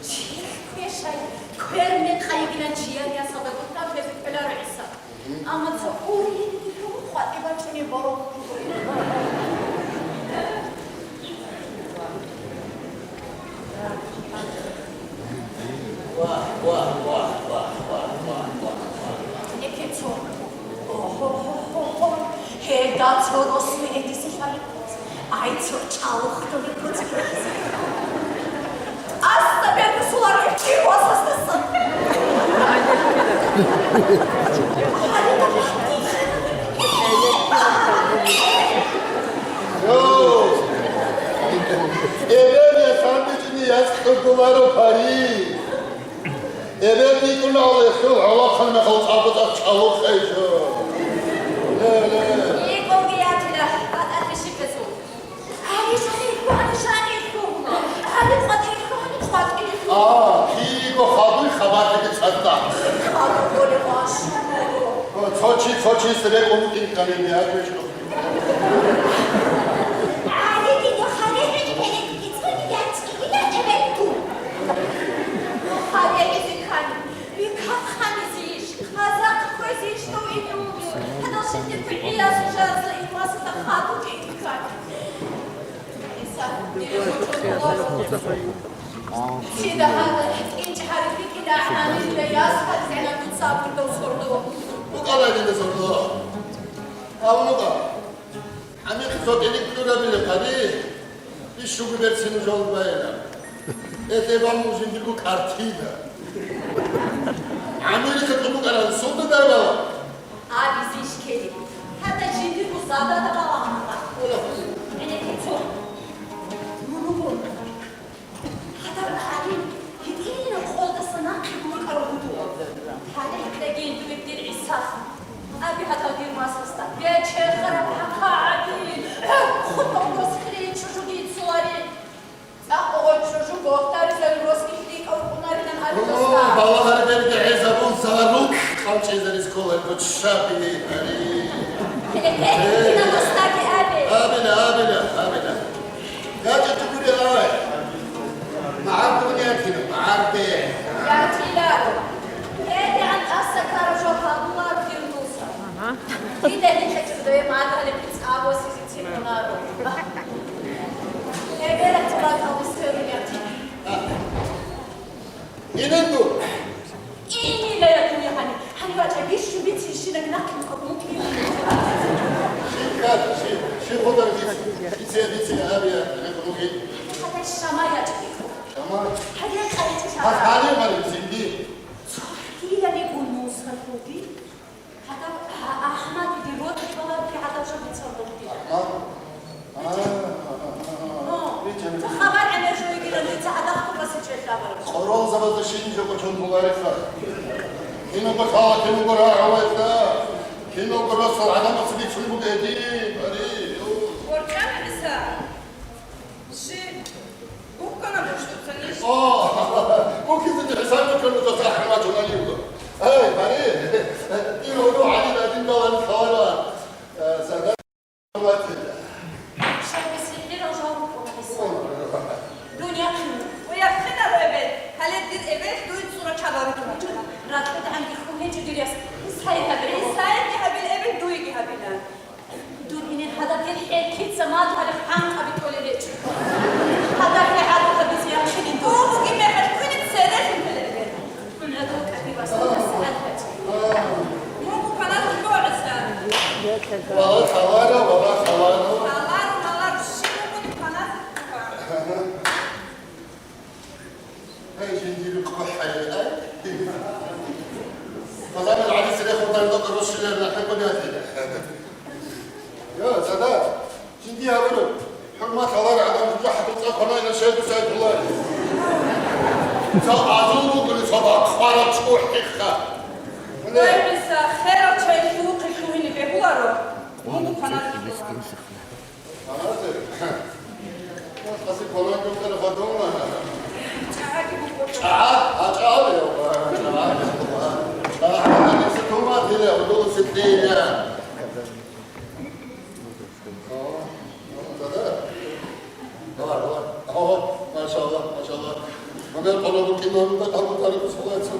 черх квешай, квер-мекъай йигилан чияр ясалда гуртӀа ккезе кӀвеларо ГӀиса. Амма цо ургьиб хьун къватӀи бачӀунеб борохь. Вагь, вагь, вагь. Неке цо. Гьелда цо росулъ гьедизе лъалеб буго. Ай, цо чӀалухъ доре куцӀизе. Аста бергусуларо чи васасдасан. Эбел ясандичӀни яс кьургуларо пари. Эбел бикӀуна гьале хьул гьалахъан мехалъ абутӀа чӀалухъе жо. ИкӀоги ятила, батӀалъи щиб гьесул? Гьаниб жаниб, гьаниб жаниб лъугьуна. Гьаниб къватӀиб лъугьуна, гьаниб къватӀиб лъугьуна. А, киго хадуй хабалъиги цӀакъ. Хадуб боли гъащ. Цо чи, цо чияс рекӀун вукӀин ккани, гьаб гьечӀо. ГӀали, дида хъалихӀиги гьенекги цоги ячӀигила эбеккун. ХъалихӀизе ккани, бикахъанизейищ, хъазахъ кквезейищ дов иннуги? Гьадал шин дир гӀиясул жаназа имасда хадуб ккани. ГӀиса, дида гьоркьоб. Дида гьадал гьитӀинчӀ гьариб бикӀила гӀанилла яс гьадинаб дуца абурдав сордо. БукӀала дида сордо. Абун букӀа. Гьаниб цо тӀинитӀ кьурабила гьари, бищунго берцин нуж гьавур байила. Эте бан мух жиндирго картина. ГӀамилица тӀубукӀарал сунда дайбала. Абизищ ккели. ХӀатта жиндирго задада балагьанха. ГӀенекке цо. Мун вуго. Гьадаб гӀалим гьитӀинаб къолдаса нахъе гуркӀарав гьудул. Гьале гьитӀаги дуе дир ГӀисалъ. Абе гьадав дир масасда: «Бече, хараб хӀакъа гӀадин, хутӀун росхире чӀужуги цолари». ЦӀакъ гъой чӀужу гохтаризари росги лъикӀав кӀунарилан абе досда. Балагьар берги гӀезабун, сала рукь къанчӀезарис кколарго ччаби гьари. Гьеле гьединаб досдаги абе. Абила, абила, абила. ЯчӀи тугури ай. МагӀарде гьатина, магӀарде. ЯтӀиларо. ГьедигӀан тӀаса ккараб жо гьабуларо дир нуса. Дида гьечӀеб дое магӀарде цӀа босизе цӀикӀкӀунаро. Эбелалъул ракӀалде сверун ятӀи. Инанду. Инила я дуе гьаниб. Гьаниб вачӀа бищун бицинщинаб нахъе мукъадумукьи. Шикар, ши, ши ходар биц. Бице, бице, абия, рекъ ругин. Гьадай шама ячӀи. Шама? Гьадай къайчи шама. Гьас гьале гьариб цинги. Цо хӀилалигун нусра хъуги. Гьадаб, а, АхӀмадиде рокьи балагьги гьадаб жо бицарулги. АхӀмад? А, а, а, а, а. О, Ричард. Цо хабар гӀемер жо йигилан дица гьадахъ ккурасеб чӀелъ абараб. Къоролзабазда щиб жо кочон гьуларебха? Киного лъала, киного рагӀуларебха? Киного росал гӀадамаца бицун бугеди, бари. ГорчӀана ГӀиса. Жи, буккана буш дуца ниж? О, буккизе хӀисаб буккана дуца хӀамат журналиго. Эй, бари, ир гьуду гьаниб гьадин балан хавара, э, сагар ватила. Шайбасихъирал жал буккуна ГӀиса. Дунъя хъин. Ва яхъинал эбел, гьале дир эбел дуе цӀура чабал рукӀуначӀана. РакьидагӀанги хьул гьечӀо дир яс. ГӀисае гьабе. ГӀисаеги гьабил эбел дуеги гьабила. Дур инин, гьадаб дир хӀел кица мадугьарихъ гӀанкъаби толел гьечӀо. Гьадаб хӀел гӀадатабизе яхъинин дур. О, бугеб мехалъ квене церехун гьелеб. Мун гӀодов кӀади васун насихӀат гьечӀо. Мун букванас буго ГӀиса. Вала халара, вала халара. Халару, халару, щиб бугони кванас буго. Гьей, жиндир къо хӀайрай. Пазанил гӀадис рехун тӀадаб росулел нахӀе кӀудиятила. Йо, цадахъ, жинди гьабураб, хӀурмат гьалар гӀадамазда хӀатӀуцӀа кванайна шайду сайдулай. Ца азул бугули, ца бахъвараб чӀухӀиха. Ой, ГӀиса, херал чай лъугьухъе лъугьине бегьуларо, мун букванас буго. Давай, давай. О, машалла, машалла. Мунел къоло букӀин гьануда къалбу тарихъ цолайцин.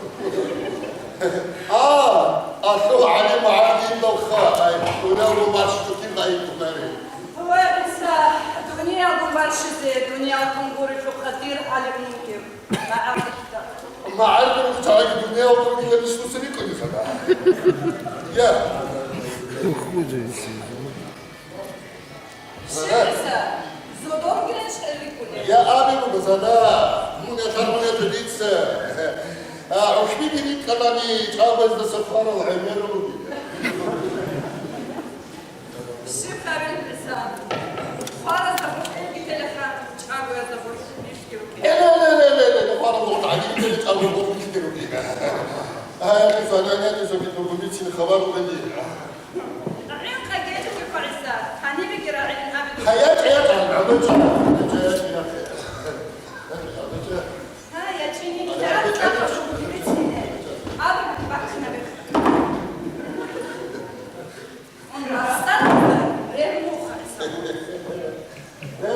А, алъул гӀалим гӀадин далха, ай, дунялгун барщичӀукин гъайикӀунари. Ой, ГӀиса, дунялгун барщизе, дунялгун гурелъул хъатир гӀалим мункир. МагӀарда. МагӀарда цаги дунялгун гилан иш нусани кӀуни хада. Я. Щиб ГӀиса, зодоргилан шеррикӀулел? Я абе буго, зада, мун ятар мун яту дица. А, ухбиги рикӀкӀалани, чӀабаздаса хварал гӀемеру буги. Щиб хъарил ГӀиса? Хваразда хутӀинги телеха, чӀабаязда хутӀинги рукӀи. Эле, эле, эле, эле, хварал хутӀинги теле, чӀабаязда хутӀинги рукӀи. Ай, ГӀиса, я, я, ГӀиса, битӀун гумбицин хабар угӀиди. ГӀел Гьа, ячӀинин, кӀараб цӀакъ жугьутӀи бицине. Абрагь бахъинаб. Он растарда рем мухъа. Э,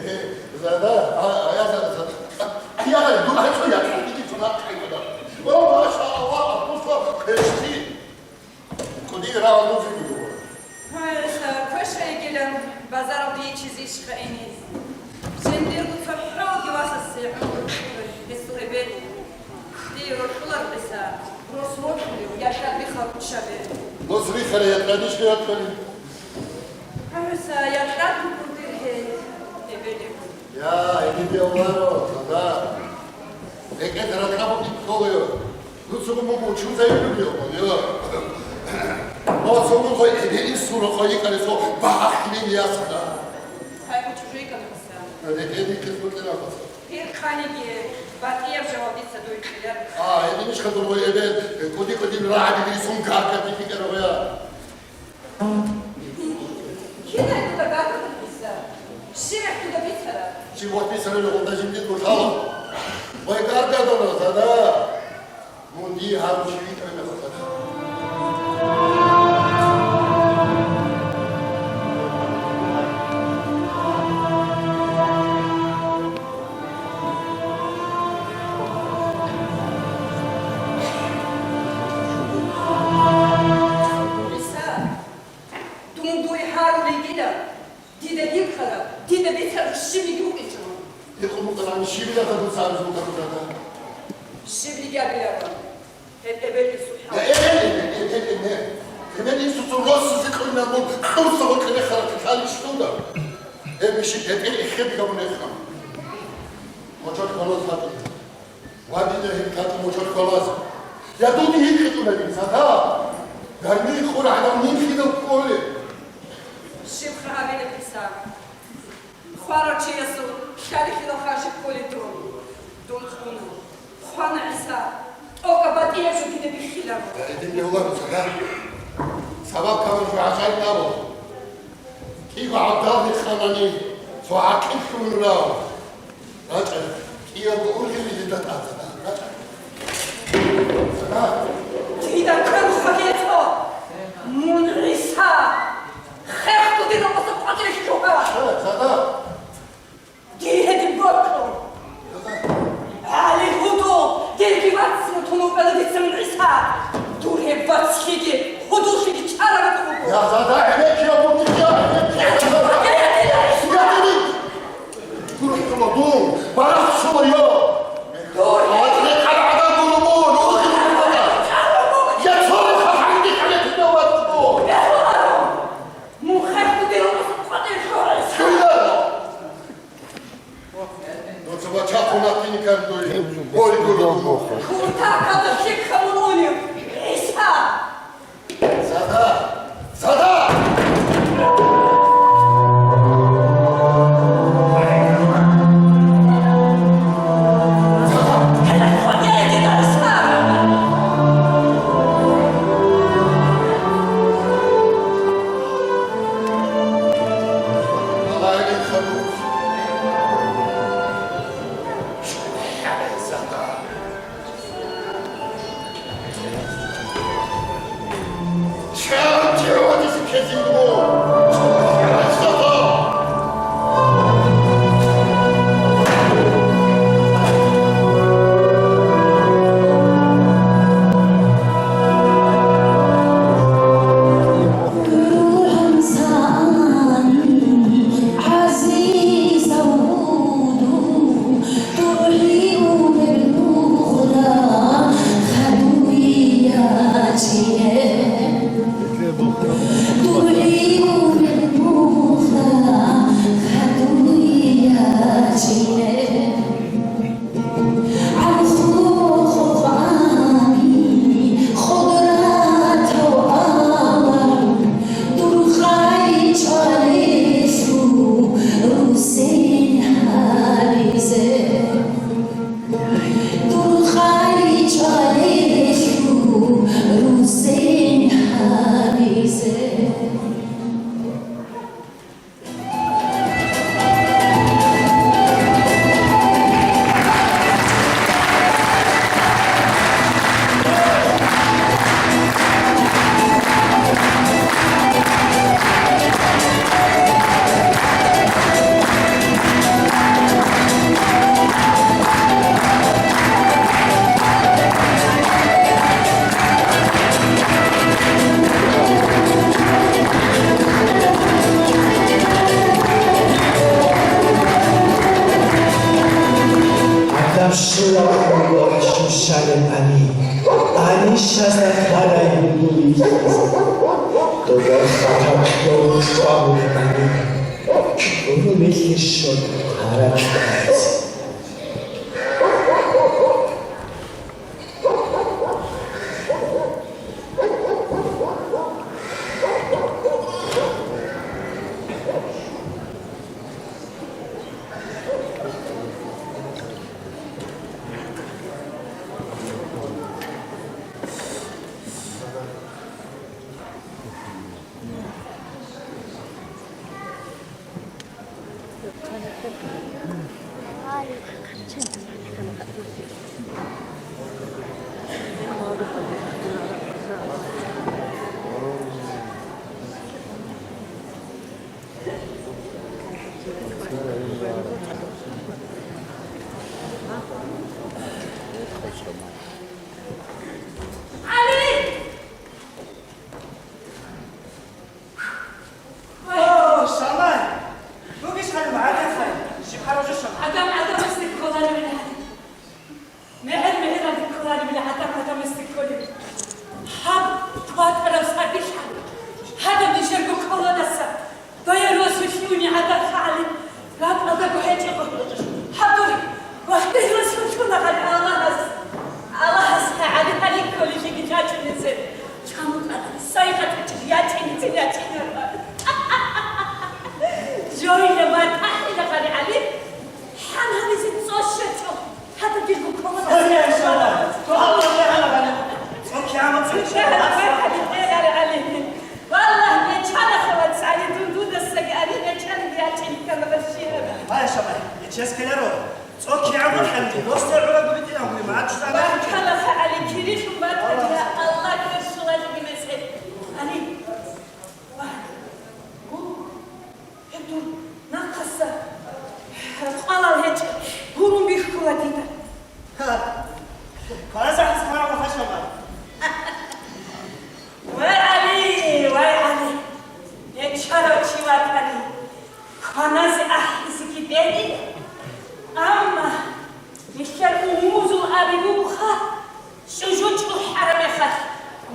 э, зада, а, а я зада, зада. А, а я, ну, а что я? Иди сюда, иди сюда. О, машаллах, просто квешти. КӀудияб рагӀул нуж буго. Гьайса, квеша йигилан, базаралде йиччизе ишха ине. Жиндирго цохӀоги васасе гӀумру ккурай гьесул эбел. Дие рокьулар гьеса, рос рокьулев, яшав бихал кучабе. Рос рихара якьанищ якьани? Гьайса, якьан буго дир гьей эбелев. Я, гьединде авларо, зада. РекӀеда ракьа букӀин кколайо. Дуцаго мун бучун зайбулев, йо. Моцаго гъой эбеил сура хъайикӀаресо багьахлин ясда. Гьай, бучӀужу йикӀанабаса. РекӀеда йикъиз букӀинабаса. Гьеб хъаниги батӀияб жаваб дица дуе кьелар. А, гьединищха дур гъой эбел, кӀуди-кӀудин рагӀаби дирисун гаргадихьи кӀарабая. Кинай дуда гаргадулеб дица? Щиб гьехь дуда бицараб? Щиб вахъ бицараб гьелда жиндир гурхӀала? Вай гаргадула, зада! Мун дие гьаб чи витӀана, зада! ГӀиса, дун дуе гьарулей дила, дида гьикъала, дида бицараб щибниги вукӀинчӀо. Гьикъун букӀарани щибилаха дуца гьабизе букӀараб, зада? Щибниги абиларо. Гьеб эбел-инсул хӀал. Гьеб, гьеб, гьеб, гьеб, гьеб, гьеб. Гьеб инсуца росизе кьунилан мун кьурса гъоркье рехараб лъалищ дуда? Гьеб иши гьетӀер эхеде гьабун рехана. Мочор хвалаз гьатӀи. Ва дида гьеб гьатӀи мочор хвалаз. Я дуде гьикъичӀунани, зада? Гармин къурагьдал мун хидал кколеб? Щибха гьабилеб, ГӀиса? Хварав чиясул лъалихьилал харжи кколей дун. Дун хъуна. Хъвана ГӀиса. ТӀокӀаб батӀияб жо дида биххиларо. Гьединги гьула, зада. Сабаб каман жо гӀажаиб абу. КӀиго гӀабдал гьикъанани, цо гӀакъиллъун рав. РачӀа, кӀиялго ургьине дида тӀад, зада, рачӀа. Зада. Дида кӀвар хвале цо. Мун ГӀиса. Хехго дир рокъоса къватӀире щуха. Зада. Дир гьедин бокьун. Зада. ГӀали гьудул, дирги вацлъун тун вукӀана дица мун ГӀиса. Дур гьеб вацлъиги гьудуллъиги чӀараб буго. Я, зада, гӀенеккияб мун дица, гӀенеккияб. Я, я, я, я. Я, я, я. ГурхӀула дун, барасчула, йо! ГьатӀи, къаргӀада гуро мун, ухи гуро мун! Я цо хаханги хӀалатида ватӀу! Мун хехго дир къватӀир хьурес! Дуца бачахъун ахъине ккан дуе, гьой гуро мун! Куртакалда лъикӀ гьабун унев ГӀиса! Зада! Зада! Абшула хӀула щущалеб ани, ани щаса хъарай бугулиз. Додор хатаб хьол чӀвагулеб ани, чӀуру мехье щот гьаракь кказе. О, Шамай! Дугищ гьаниб гӀадахъай? Щиб гьаражу, Шамай? ГӀадам гӀадамасде кколаревила гьаниб. МегӀер мегӀералде кколаревила гӀадам гӀадамасде кколев. Гьаб ватӀараб сабилъ гьаб. Гьадаб нижерго кколодаса. Дое росулъ уни гӀадахъа гӀалим. РакӀалдаго гьечӀого. Гьаб дур. Вахтер росулъ уна гьале Аллагьас. Аллагьас гьагӀали гьали кколелъиги чачӀунезе. Чамукъана, сайгъатачи ячӀинице ячӀинарва. Жойла батахӀила гъари гӀали, хӀан гьабизе цӀо щвечӀо, гьадаб дирго ккола. Гьанже, иншалла, цо гьаб гьанже гьанаб гьаниб. Цо кигӀан цӀо. Валлагь, нечанаха вацӀцӀали дун дудасаги ани нечаниги ячӀин ккана башияб. Гьай, Шамай, нечес ккеларо. Цо кигӀан бахъанги, росда гӀураб битӀинаб гьури, магӀачӀусанахъе. Баркала, ГӀали, кирилъун батани, я Аллагь, кверщула жиги месед. Гьали. Ва. Гу. Гьеб дур нахъаса къвалал гьечӀ гурун бихьула дида. Ха. Кваразахъас кварав хашама. Вай, ГӀали, вай, ГӀали. Нечарав чи ватани. Кваназе ахӀизеги бегьи, амма нилъер умумузул абе бугоха, чӀужу чӀухӀараб мехалъ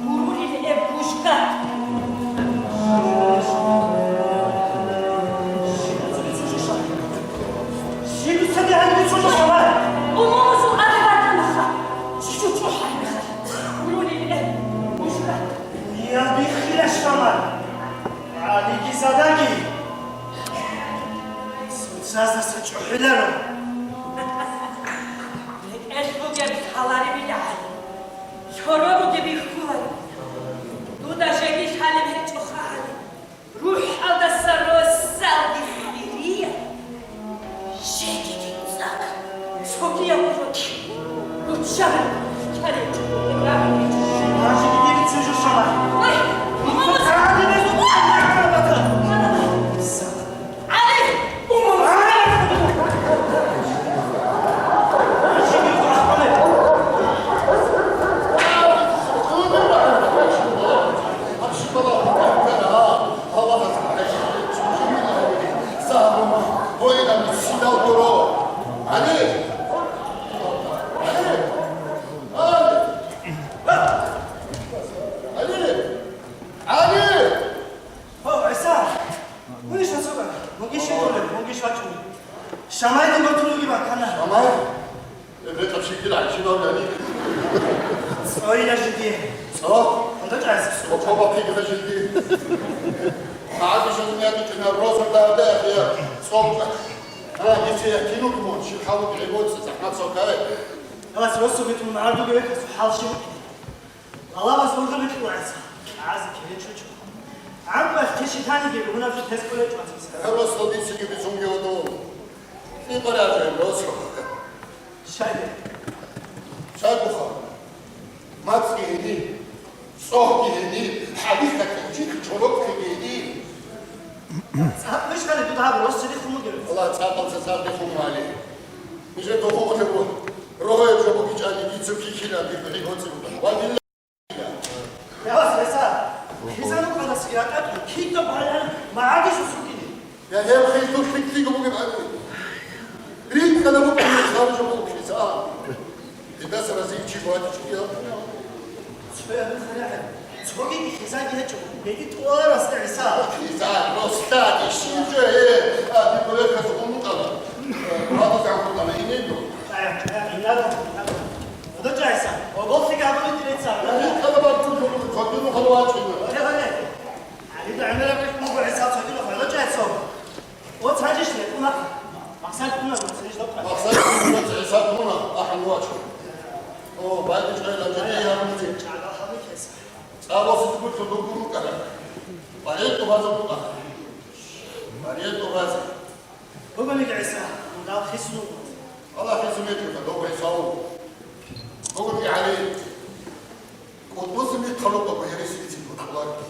мурулил гьеб бужга. Умумузул абе батанаха, чӀужу чӀухӀараб мехалъ мурулил гьеб бужга. Я биххила, Шамай! ГӀалиги задаги! Цоцаздаса чӀухӀиларо! РекӀелъ бугеб лъаларебила гьали, лъоро бугеб бихьуларо. Дуда жеги лъалеб гьечӀоха гьали, рухӀалдаса росалги хирия. Жеги дин цӀакъ цогияб рокьи руччаб руккаричӀого. Ай, умумуз! ГӀали, умумуз! Гьо, ГӀиса! Мунищ асура? Мунги щиб гьолеб? Мунги щвачӀун. Шамайдин батулуги бакана. Шамай? Эбетаб шикил гӀайчинав яни. ЦӀойила жиги. ЦӀо? Унда чӀайса. ЦӀо, цӀо бахъиги жиги. ГӀади жо дунияги чӀина роза дагьда яхъия цӀо. А, дица якинуги мун, шихъалуги гӀебоцӀи, захӀмат сокай. Алас росу битун гӀардуги вехъасу хӀал щиб букӀин. Аллагьас урда бикьула ГӀиса, кӀаразе кире чучу. ГӀамрулъ киши таниги, ругьунаб жо тез кӀолечӀо ГӀиса. Гьеб росулъ дицаги бицунги гьодов. КӀикъояжо гьеб росу. Щайги. Щайгуха. МацӀги гьени, цӀогьги гьени, хӀалихьа кӀинчӀихъ чорокги гьени. ЦӀакъ бищали дуда гьаб рос цӀидихъ хъумугев? Аллагь цӀакъал цецадехун вали. Нижер дохухъе бу. Рогъояб жо бугичӀани, дицу кихьила, дир гӀи боцӀи буго. Ва дилла. Я вас, ГӀиса, хизанукъалдасаги ратӀа, кида балагьани магӀаги сусукъини. Я гьеб хизу хитлъиго бугеб гьари. РитӀкӀана букӀине цӀар жо буго хизан. Гьедаса разив чи батичӀого. Цояб хъарагӀеб, цогиги хизаги гьечӀо, гьеги тӀуарас ГӀиса. Хиза, росла, ишин жо гье, а, диб гьекъас умутӀала. Гьадаз гӀамрутӀала, инего. Чая, чая, инадо, инадо. Гьудо чайса, оголлъиги гьабуни диреца. Гьикъала барцун жо, цогино хъала вачӀина. Гье, гье. ГӀалида гӀемераб рихьун буго ГӀиса цогино хъала чайсо. О, цадиш не, куна. Махсар куна, цадиш лопа. Махсар куна, цадиш лопа, ахӀун вачо. О, байдиш гӀайла, жеги гьабунзи. Чагал хабикес. Цабосиз гутлу дугуру кара. Барету база бука. Барету база. Бугониги ГӀиса, дал хисну. Аллагь хисну метука, добрый сау. Бугониги ГӀали. Къуддуси михъалукъа гьересилицин бутӀуларги.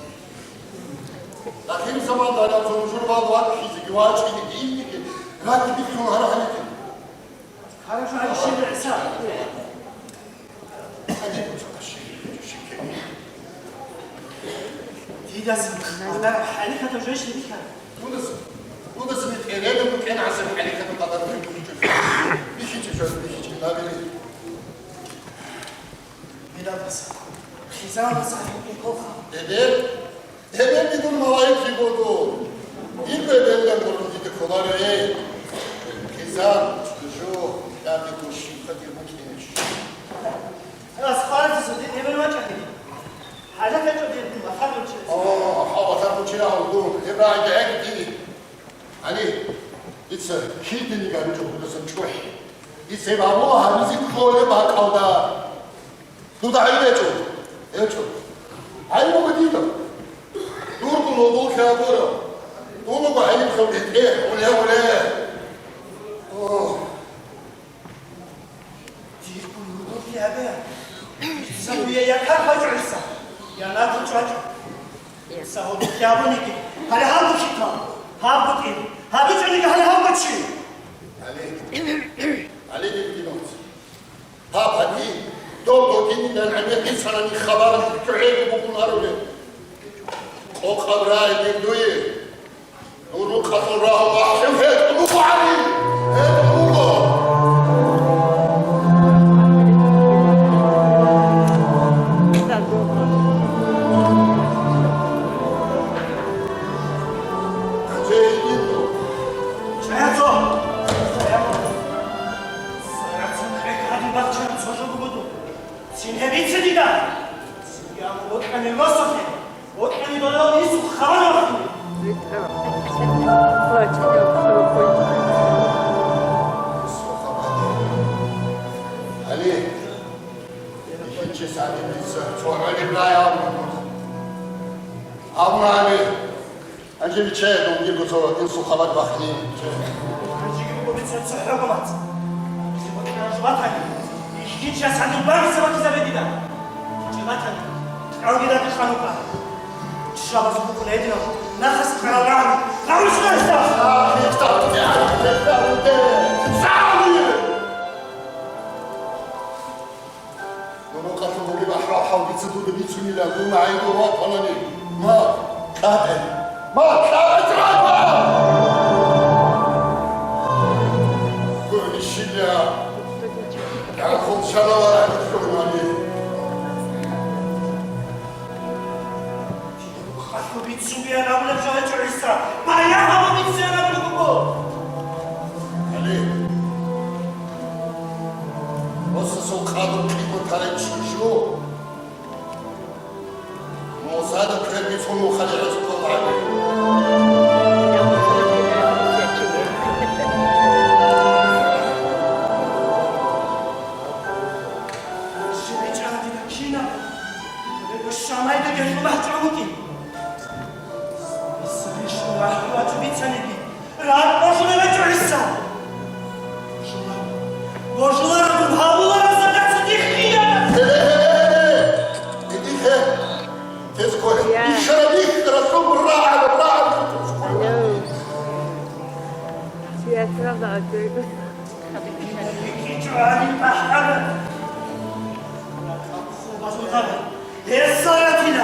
Ахир заманда гьанав цо нужер вал ваккизе вачӀине инниги, ракӀ бихьун гьарахӀалиги. Хорошо, гьанже ГӀиса. Дидасан, гьанар хӀалихьатав жойщи бихьа. Кудас, кудас микъеренаб букӀин гӀасаб хӀалихьатаб къадар бихьичӀо. БихьичӀо, бихьичӀо, набери. Мирадаса, хизаанас гьаниб бихьулха. Эбел, эбел дидул малаикги буго. Дидул эбелилан гурони дида кколаро, эй. Хизан, жо, я дидул щибха дир букӀинищ. Ас хварзиса дир эбел вачӀа диги. ХӀажат гьечӀо дир дун ватар гьучӀи. О, ха ватар гьучӀи рагьул дун. Дир рагьиги гӀеги диги. Гьаниб дица кидалги гьабичӀо гьудасан чӀухӀи. Дица гьеб гьабула гьабизе кколеб бакӀалда. Дуда гӀайиб гьечӀо? ГьечӀо. ГӀайиб буго дида. Дурго нодулъи гьабура. Дун буго гӀайиб хъуб гьетӀе, гьуле, гьуле. О. Дирго нодулъи гьабе. Дица дуе я как бачӀо ГӀиса, я нахъ чӀвачӀо. ГӀиса гьодухъ абуниги, гьале гьаб бухьитал, гьаб букӀин, гьаб бучӀаниги гьале гьаб бучи. ГӀали, ГӀали дирги нуц. Гьаб гьади, дов додинилан гӀемер бицанани хабар чӀухӀего букӀун арулел. Къокъаб рагӀи дир дуе. Дур рукъалъул рагьул махким гьечӀо буго, ГӀали! ГьечӀо буго! Цин гьебица дида! Цин гьаб бокьани росулъе! ВокьанигӀан Исухъ хабар бахъине. Гьали, ихичес гӀадин дица цо гӀолеб рай абуна. Абуна гьали, гьанже виччай дун дирго цо Исухъ хабар бахъине. Гьанжеги буго бицун цо хӀукумат. Жиб бокьарав жубатани, ихичес гӀадин багъиса бакизабе дида. Жибатани, кьалги дакъикъан вукӀа. Шабаз букӀун гьединав нахъас ккарал рагӀи гъаврилъ гьесда! Дурухъалъув бугеб ахӀвал-хӀал дица дуда бицунилан, дун гӀайиб ватанани. Ма, кьабе! Ма, кьабе, кьабе! Гугьнищила! Гьархул шаналарани лъугьунани. Халъу бицунбеян абулеб жо гьечӀо, ГӀиса, баягъ гьабун бицеян абулеб буго. Гьале, росасул къадру-къимат гьарай чӀужу, Мусада квер бицун вухъали гьезухъал гьаби. Щиб гьечӀа дида кинаб? Гьеб Шамайда гьелъул бахча вукӀин. Исаишин вахӀю вачӀу бицаниги, ракӀ божулев гьечӀо ГӀиса. Божулараб, божулараб задаса дихъ кьияна. Гье, гье, гье, гье, гье. Идихъе. Тез кколе. Я. Ишара дихъ расул рагӀаб, рагӀаб. Алло. Чи ясраб дагӀа кколеб?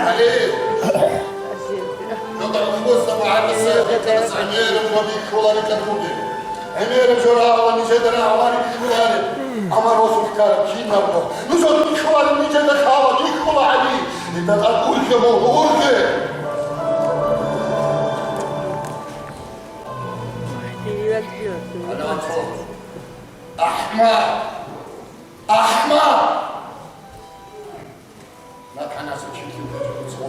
Гьале! Жо гӀемераб жо бихьуларикӀа дуде. ГӀемераб жо рагӀула нижеда рагӀулари бихьулари. Амма росулъ ккараб кинабго нужер бихьулареб нижеда лъала, бихьула, ГӀали. Дида тӀад урге мун, урге! АхӀмад! АхӀмад! Нахъанасеб чи лъугьа цо.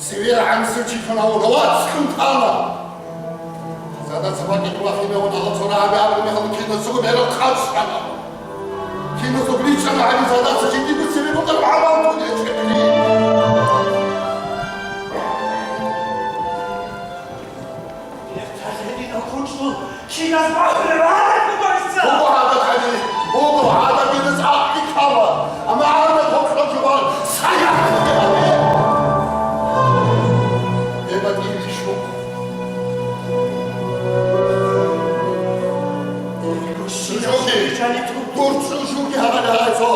Цеве гӀанасев чи лъугьана, вацлъун тана. Задаца бакӀихъ вахине вугьун, гьала цо рагӀаби абуни гьалкида цо берал хъачӀана. Киназул бичӀчӀана гьаниб Задаца жиндирго цеве букӀараб гӀамал тун гьечӀебли. Гьеб тажгьедидал хъучӀлъун киназ бахулеб гӀадат буго гьесда? Буго гӀадат, ГӀали, буго гӀадат, гьедин цӀакъги ккола. Амма гӀадат гьоркьоб жубан саяхъ бугебали. Гьеб батӀияб иш буго. ЧӀужуги, дур чӀужуги гьабали гьай цо,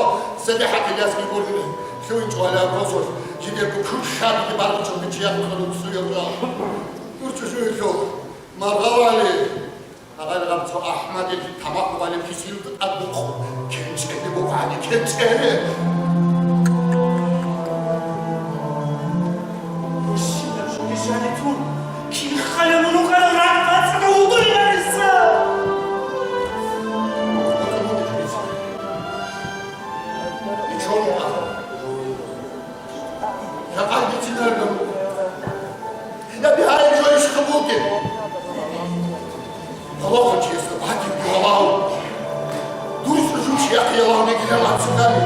цебе хӀатӀилъиялъги гурлъи лъугьинчӀо гьалаб росулъ, жидерго куршабиги балгьичӀого чиясухъа руцӀцӀуялда. Дур чӀужуялъул маргъавали, гьагъал гъаб цо АхӀмадил тамахъ гъвалеб кисилда тӀад букъу. КенчӀеде букъани, кенчӀеде! Щибаб жо кижанитун, кин хъалеб мун вукӀарал ракӀ бацӀцӀадав вугони гьариса? Ничего не надо. Жакъа бицинарилан. Гьеб гьай жо иш хъубуге. Аллагьу чиясда батив гьалав. Дурсра жучи яхъ ялав мегилан ацукани.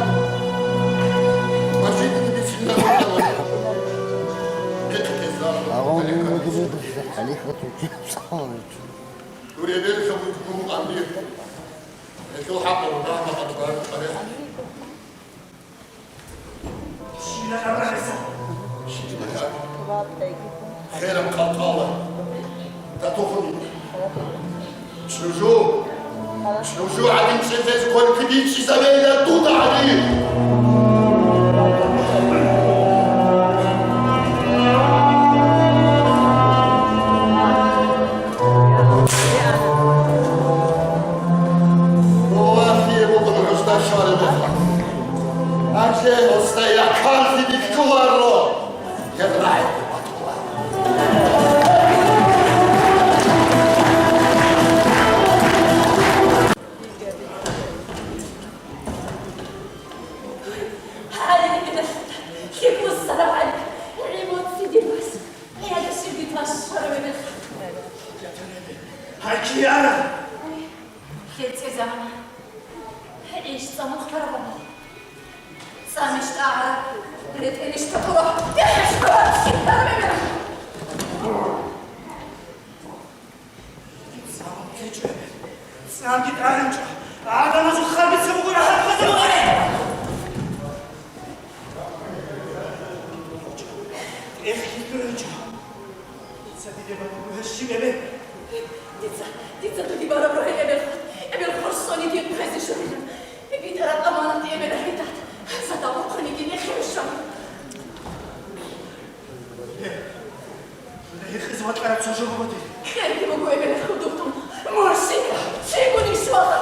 Мажидини бицинарилан. Бекъ кеза. Агъон мегилан халифату. Дуре берха бугун анди. Гьелъул хӀакъалъулъ рагьматалда бараб чӀваре. Хераб къалкъала. Татухъуни. ЧӀужу. ЧӀужу гӀадин чӀезез квалквидин чӀизавейилан дуда гӀадин. Мугьаллие букӀун гӀузда щвараб мехалъ, гьанже гьесда яккаллъи бихьуларо, гьеб рагӀи батула. ГӀали, лъикӀ вуссарав ГӀали, гӀемер цӀидин вас. Гьелда щибги тӀашараве мехалъ. Гьай, кияра! Хер цӀезабуна. ГӀищ цӀа мухъ тарабана. ЦӀамищ тӀагӀара, ретӀелищ тукъура, тӀехьищ хъура, щиб тарабе мехалъ. ЦӀамги тӀагӀинчӀо, гӀадамазул хабица буго рагьаб хъвазе бугони. ТӀехьги тӀагӀинчӀо. Дица диде батуго гьеб щиб, эбел? Дица, дица дуде бараб рогьел, эбел хъван, эбел хъван, сониги хъвезе щварила. БитӀараб аманат, эбел, гьедат. Задабухъаниги нехъе щварила. Гьикъизе ватӀараб цо жо буго дир. Херги буго, эбел, худухъун. Мурсика, чигуни швала.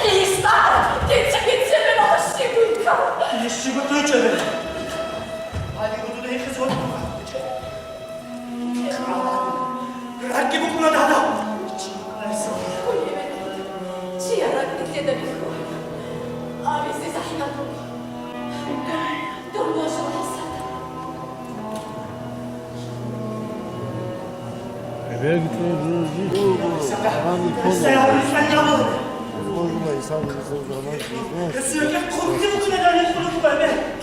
Листара, дица бицебе мала щиб бугеб. Щиб бугеб? Гьале гьудуда гьикъизе ватӀараб. Ракги букӀуна, дада. Чи ракги лъеда бихьу. Абизе захӀмат буго. Дун божула гьесада.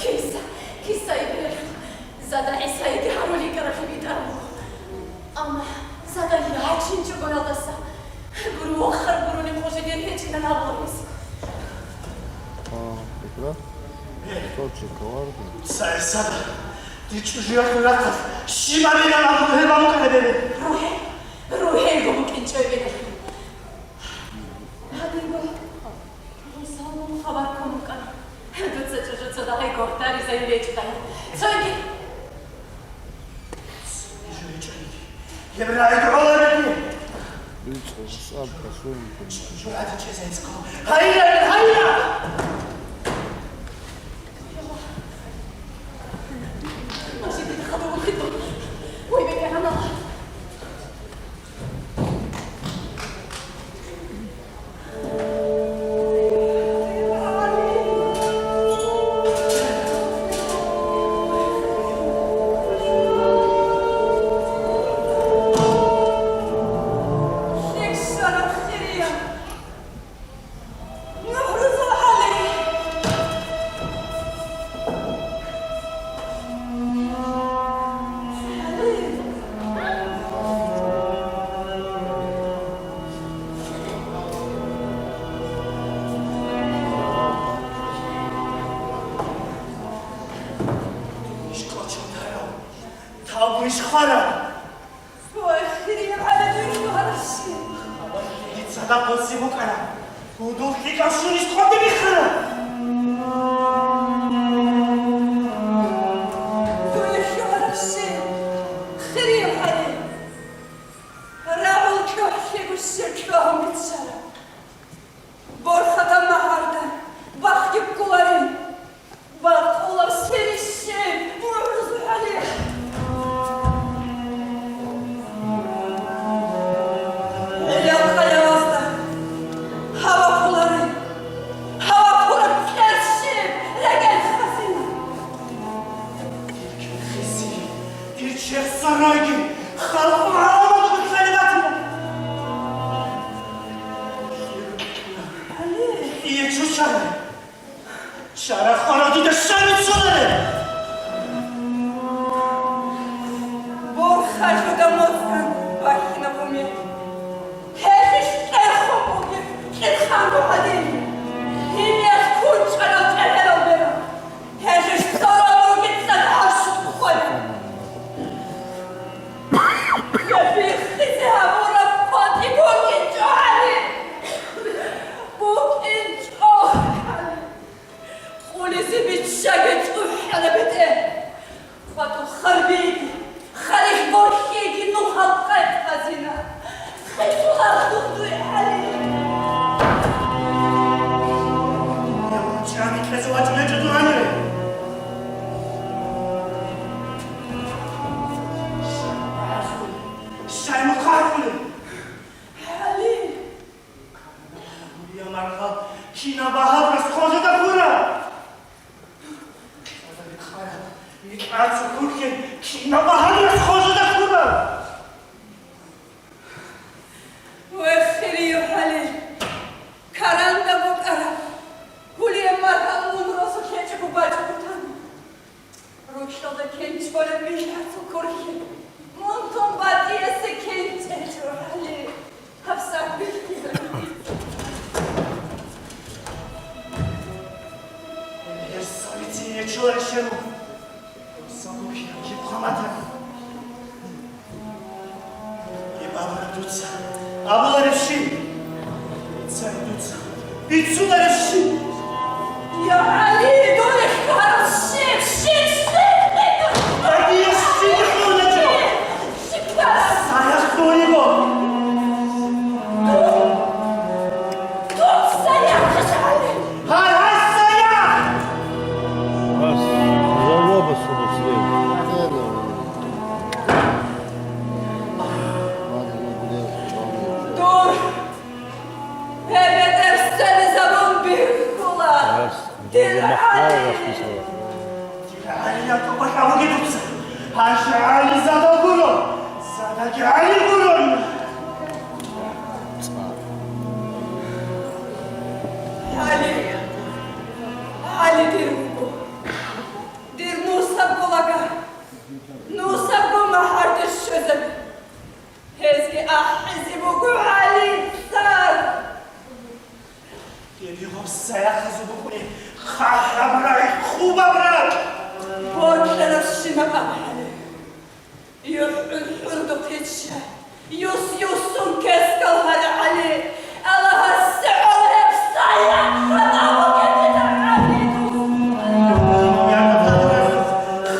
Киса, киса ибрехъ. Зада ГӀисаеги гьарулей ккаралъе битӀараб буго. Амма Зада рачинчӀого гьалдаса гури вахъараб гурони хъужи дир гьечӀилан абула гьес. А, икра? Точно, коварный. Са-, Зада, дир чӀужуялъул рахъалъ щиб абилан абун гьеб букӀана дебе? Ругьел, ругьелго букӀинчӀо эбелалъул. Гьадинго. Гьусалмун хабар ккун вукӀана. Дуца чӀужуца дагьай гурхӀдаризайин речӀдайин. Цоги. Цоги жо речӀаниги. Гьеб рагӀи гӀолареги. Тавгу иш хвара! Ой, хирияб гӀадамал гьарси! Дица дагъоси букӀана, гьудул лъикӀаб щунищ хъваде биххана! Дуе хьо гьарси, хирияб гӀадамал! Рагъул чӀухӀлъи гуссер чӀвагьун бицара. Борхатаб магьарда бахги кколарин, бакъулаб сенищ бугӀрузухӀали. Гьелал къаявазда гьава кколарин, гьава ккураб кӀерщиб рекӀел хазина. Хиси, дир чехсараги, халкъ гӀаламат гъуцӀали батила. Гьале, кие чучана? Чара хвара дида шани цунареб? Борхалъуда моцӀан бахинаб умел. Гьелъищ кӀерхун бугеб кӀирханго гьадин. Гьениялъ кунчӀарал тӀегӀерал берал. Гьелъищ цӀораб бугеб цӀадахӀ хъван. Гьеб биххизе гьабураб къватӀи букӀинчӀо гьали. БукӀинчӀо гьали. Къулизе биччаги чӀухӀала бетӀер. КъватӀул харбиги, харих борхьиги нухал къайт хазина. Хисулар дур дуй гьали. Чами кьезе вачӀунечӀо дугьаниве. Щай мухъархъули? ГӀали! Гьале, я маргъал, кина багьабурас хъожада ккура! Кина багьабурас хъожада ккура! Вехириев гьале, каранда букӀараб, гьулияб маргьал мун росулъ гьечӀого бачӀого тана. Руччалда кенчӀолеб миллъацул курхьи, мун тун батӀиясе кенчӀечӀо гьали, гьабсагь бихьизабизе. Гьеб сабицин гьечӀо, Эшеру. Сабухъ киб хъаматани. Гьеб абуна дуца. Абулареб щиб? Бицаре дуца. Бицунареб щиб? Я ГӀали, доре хьараб щиб, щиб, щиб? Гьадие щиб хьуначӀо? Щиб хьараб? Саяхъ дурего. Дун, дун саяхъ, ГӀали. Гьай, гьай, саяхъ! Вас, за лобасу, Муслим. Дур, гьеб бетӀер сценизабун бихьула, дир ГӀали! Дир ГӀалияб тӀубалъа бугеб дуца, гьанже ГӀали задал гуро, задаги ГӀали гуро! ГӀали, ГӀали дир вуго, дир нусабго лага, нусабго магьарде щвезабе. Гьезги ахӀизе буго ГӀали цӀар. Гьеб гьеб саяхъазул букӀуни хъахӀаб ракь, хъубаб ракь. Бокьарабщинаб абгӀали. ЮхӀ-хӀурдухъе чча, юс-юсун кескал гьаре, ГӀали. Аллагьасе гӀолеб саяхъ гьаб абуге дида, ГӀали, дус.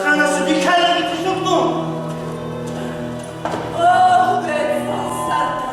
Ханасу биканаги тусукъун. Ох, бецӀал сарда!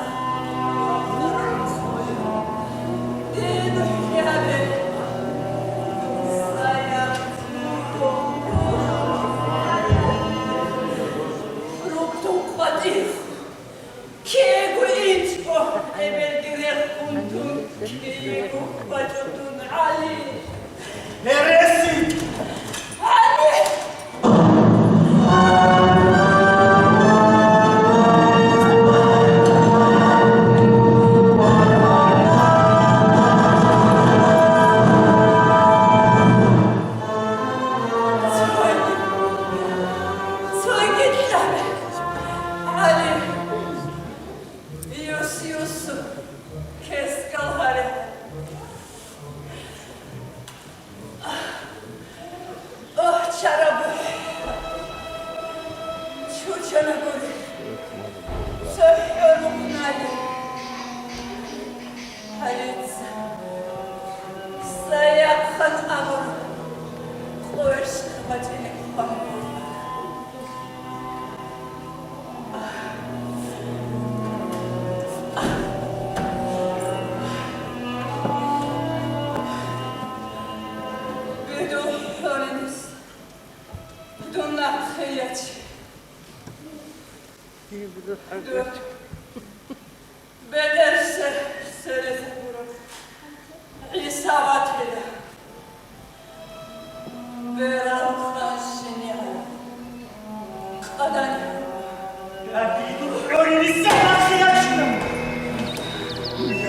абур къоялъ бачӀине хъван буго. Бедул хӀоринис дун нахъе яче. Дун бетӀер се-, серезабураб ГӀиса ватила. Берал къанщинегӀан къадан. Рабиду хӀурилиса нахъе ячун.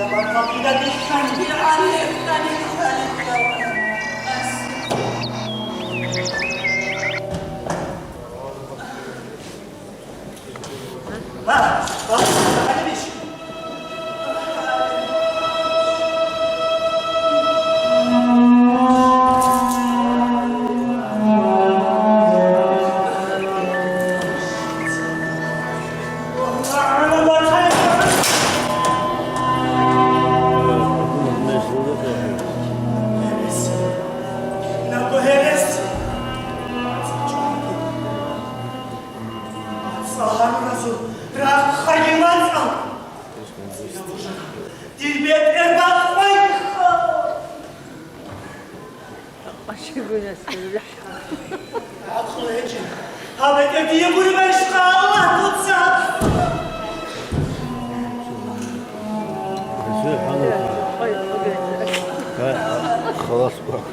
Я ватабида дихьан. БигӀали хъани хъали. Цо гьаруразул рахъ хъайилан цӀал. Дир бетӀер бакъвайха. ГӀакълу гьечӀин. Гьаб бетӀер дие гуреб ишха Аллагь дуца. Халас бак.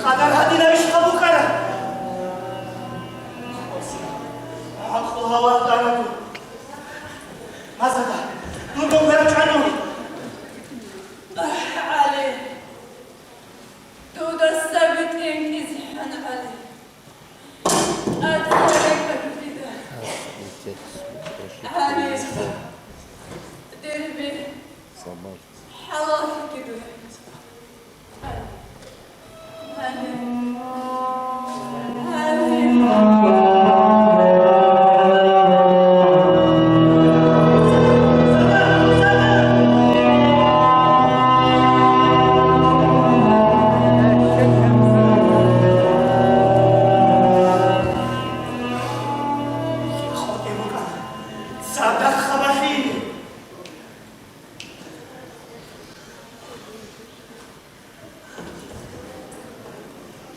Къадар гьадинабищ хабукъара? ГӀакълу гьаван данагу. Мазала, дурго гварачӀану. ГӀали, дуда саби тӀинкӀизе хӀан, ГӀали. ТӀад церекъа дида. ГӀали, дирби хӀалалги дуе.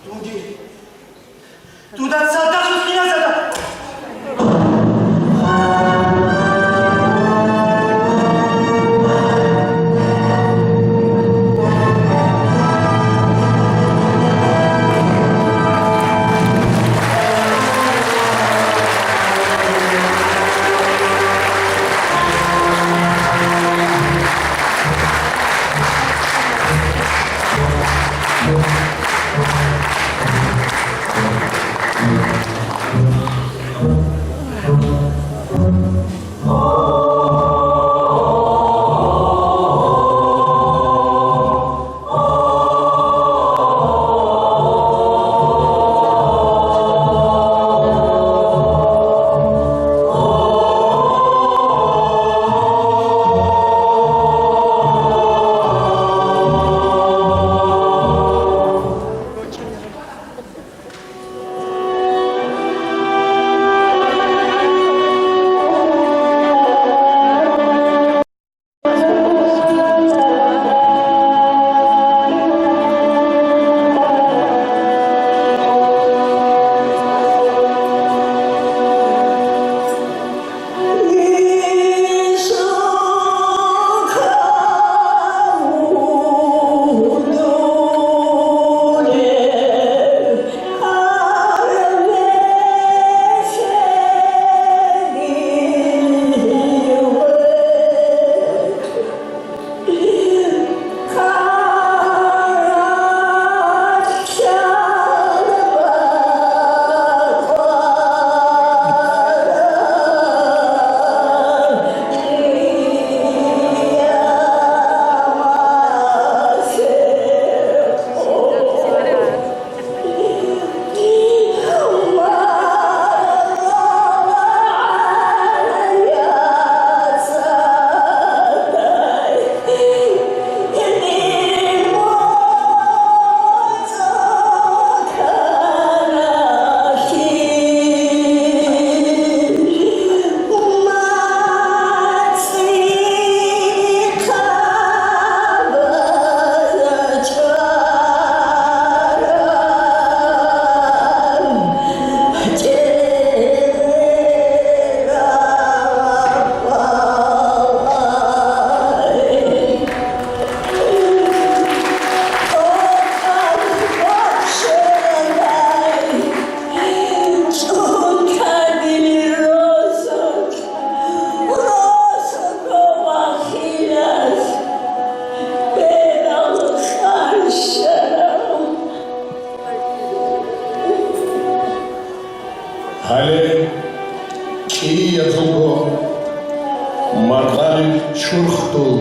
Дунги. Дуда цадахъ хиязада. Гьале кӀиязулго маргъарил чурхдул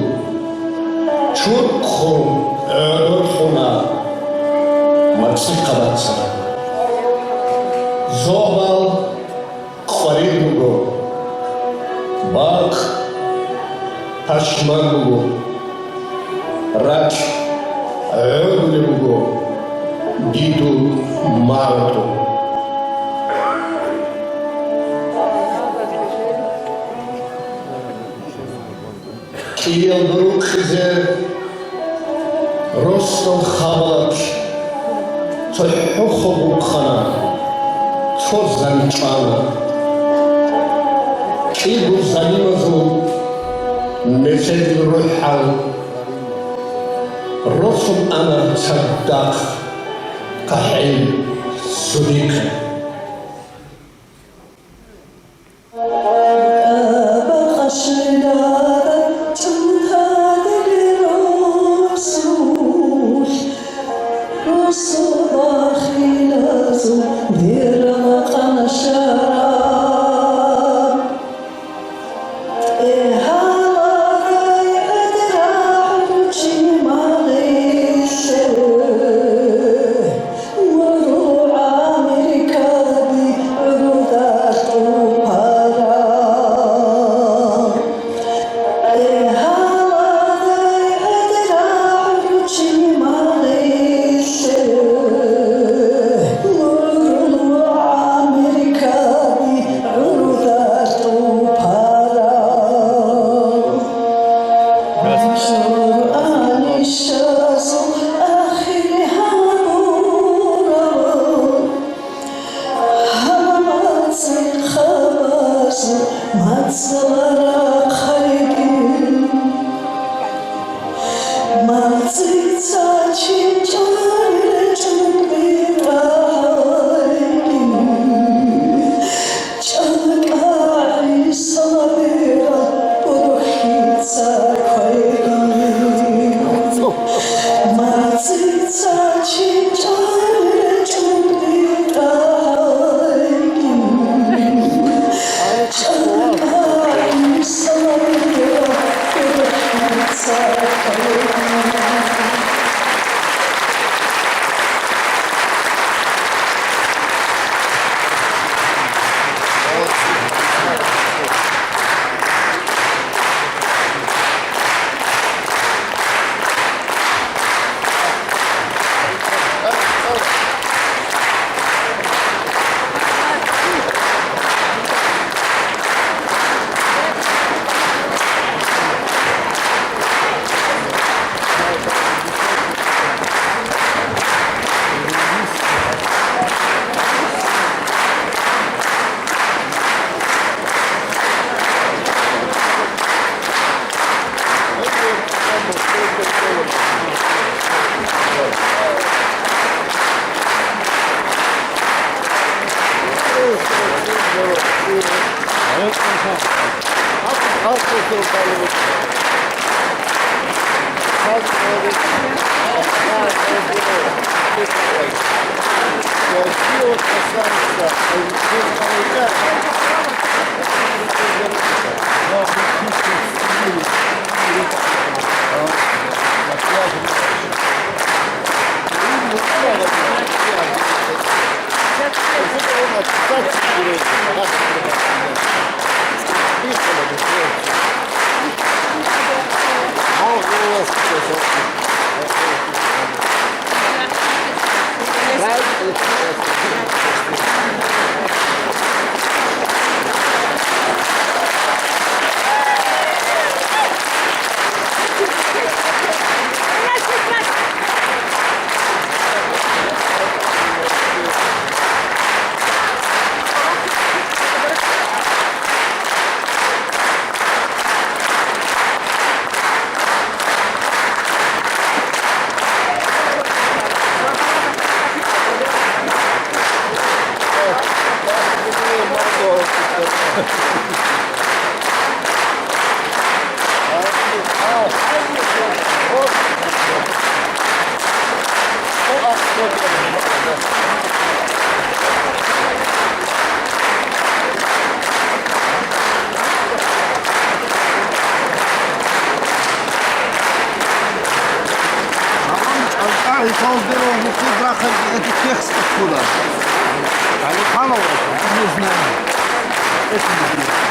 чурхъун гӀодор лъуна мацӀихъа бацана. Зобал къварид буго, бакъ пашман буго, ракь гӀодулеб буго дидул магӀу. КӀиялда рукъизе росдал хабалалъ цохӀо хоб бухъана, цо зани чӀвана. КӀиго занимазул меседил рухӀал росун ана цадахъ КъахӀил судихъе. Этот текст откуда? Алиханов? Не знаю. Это не знаю.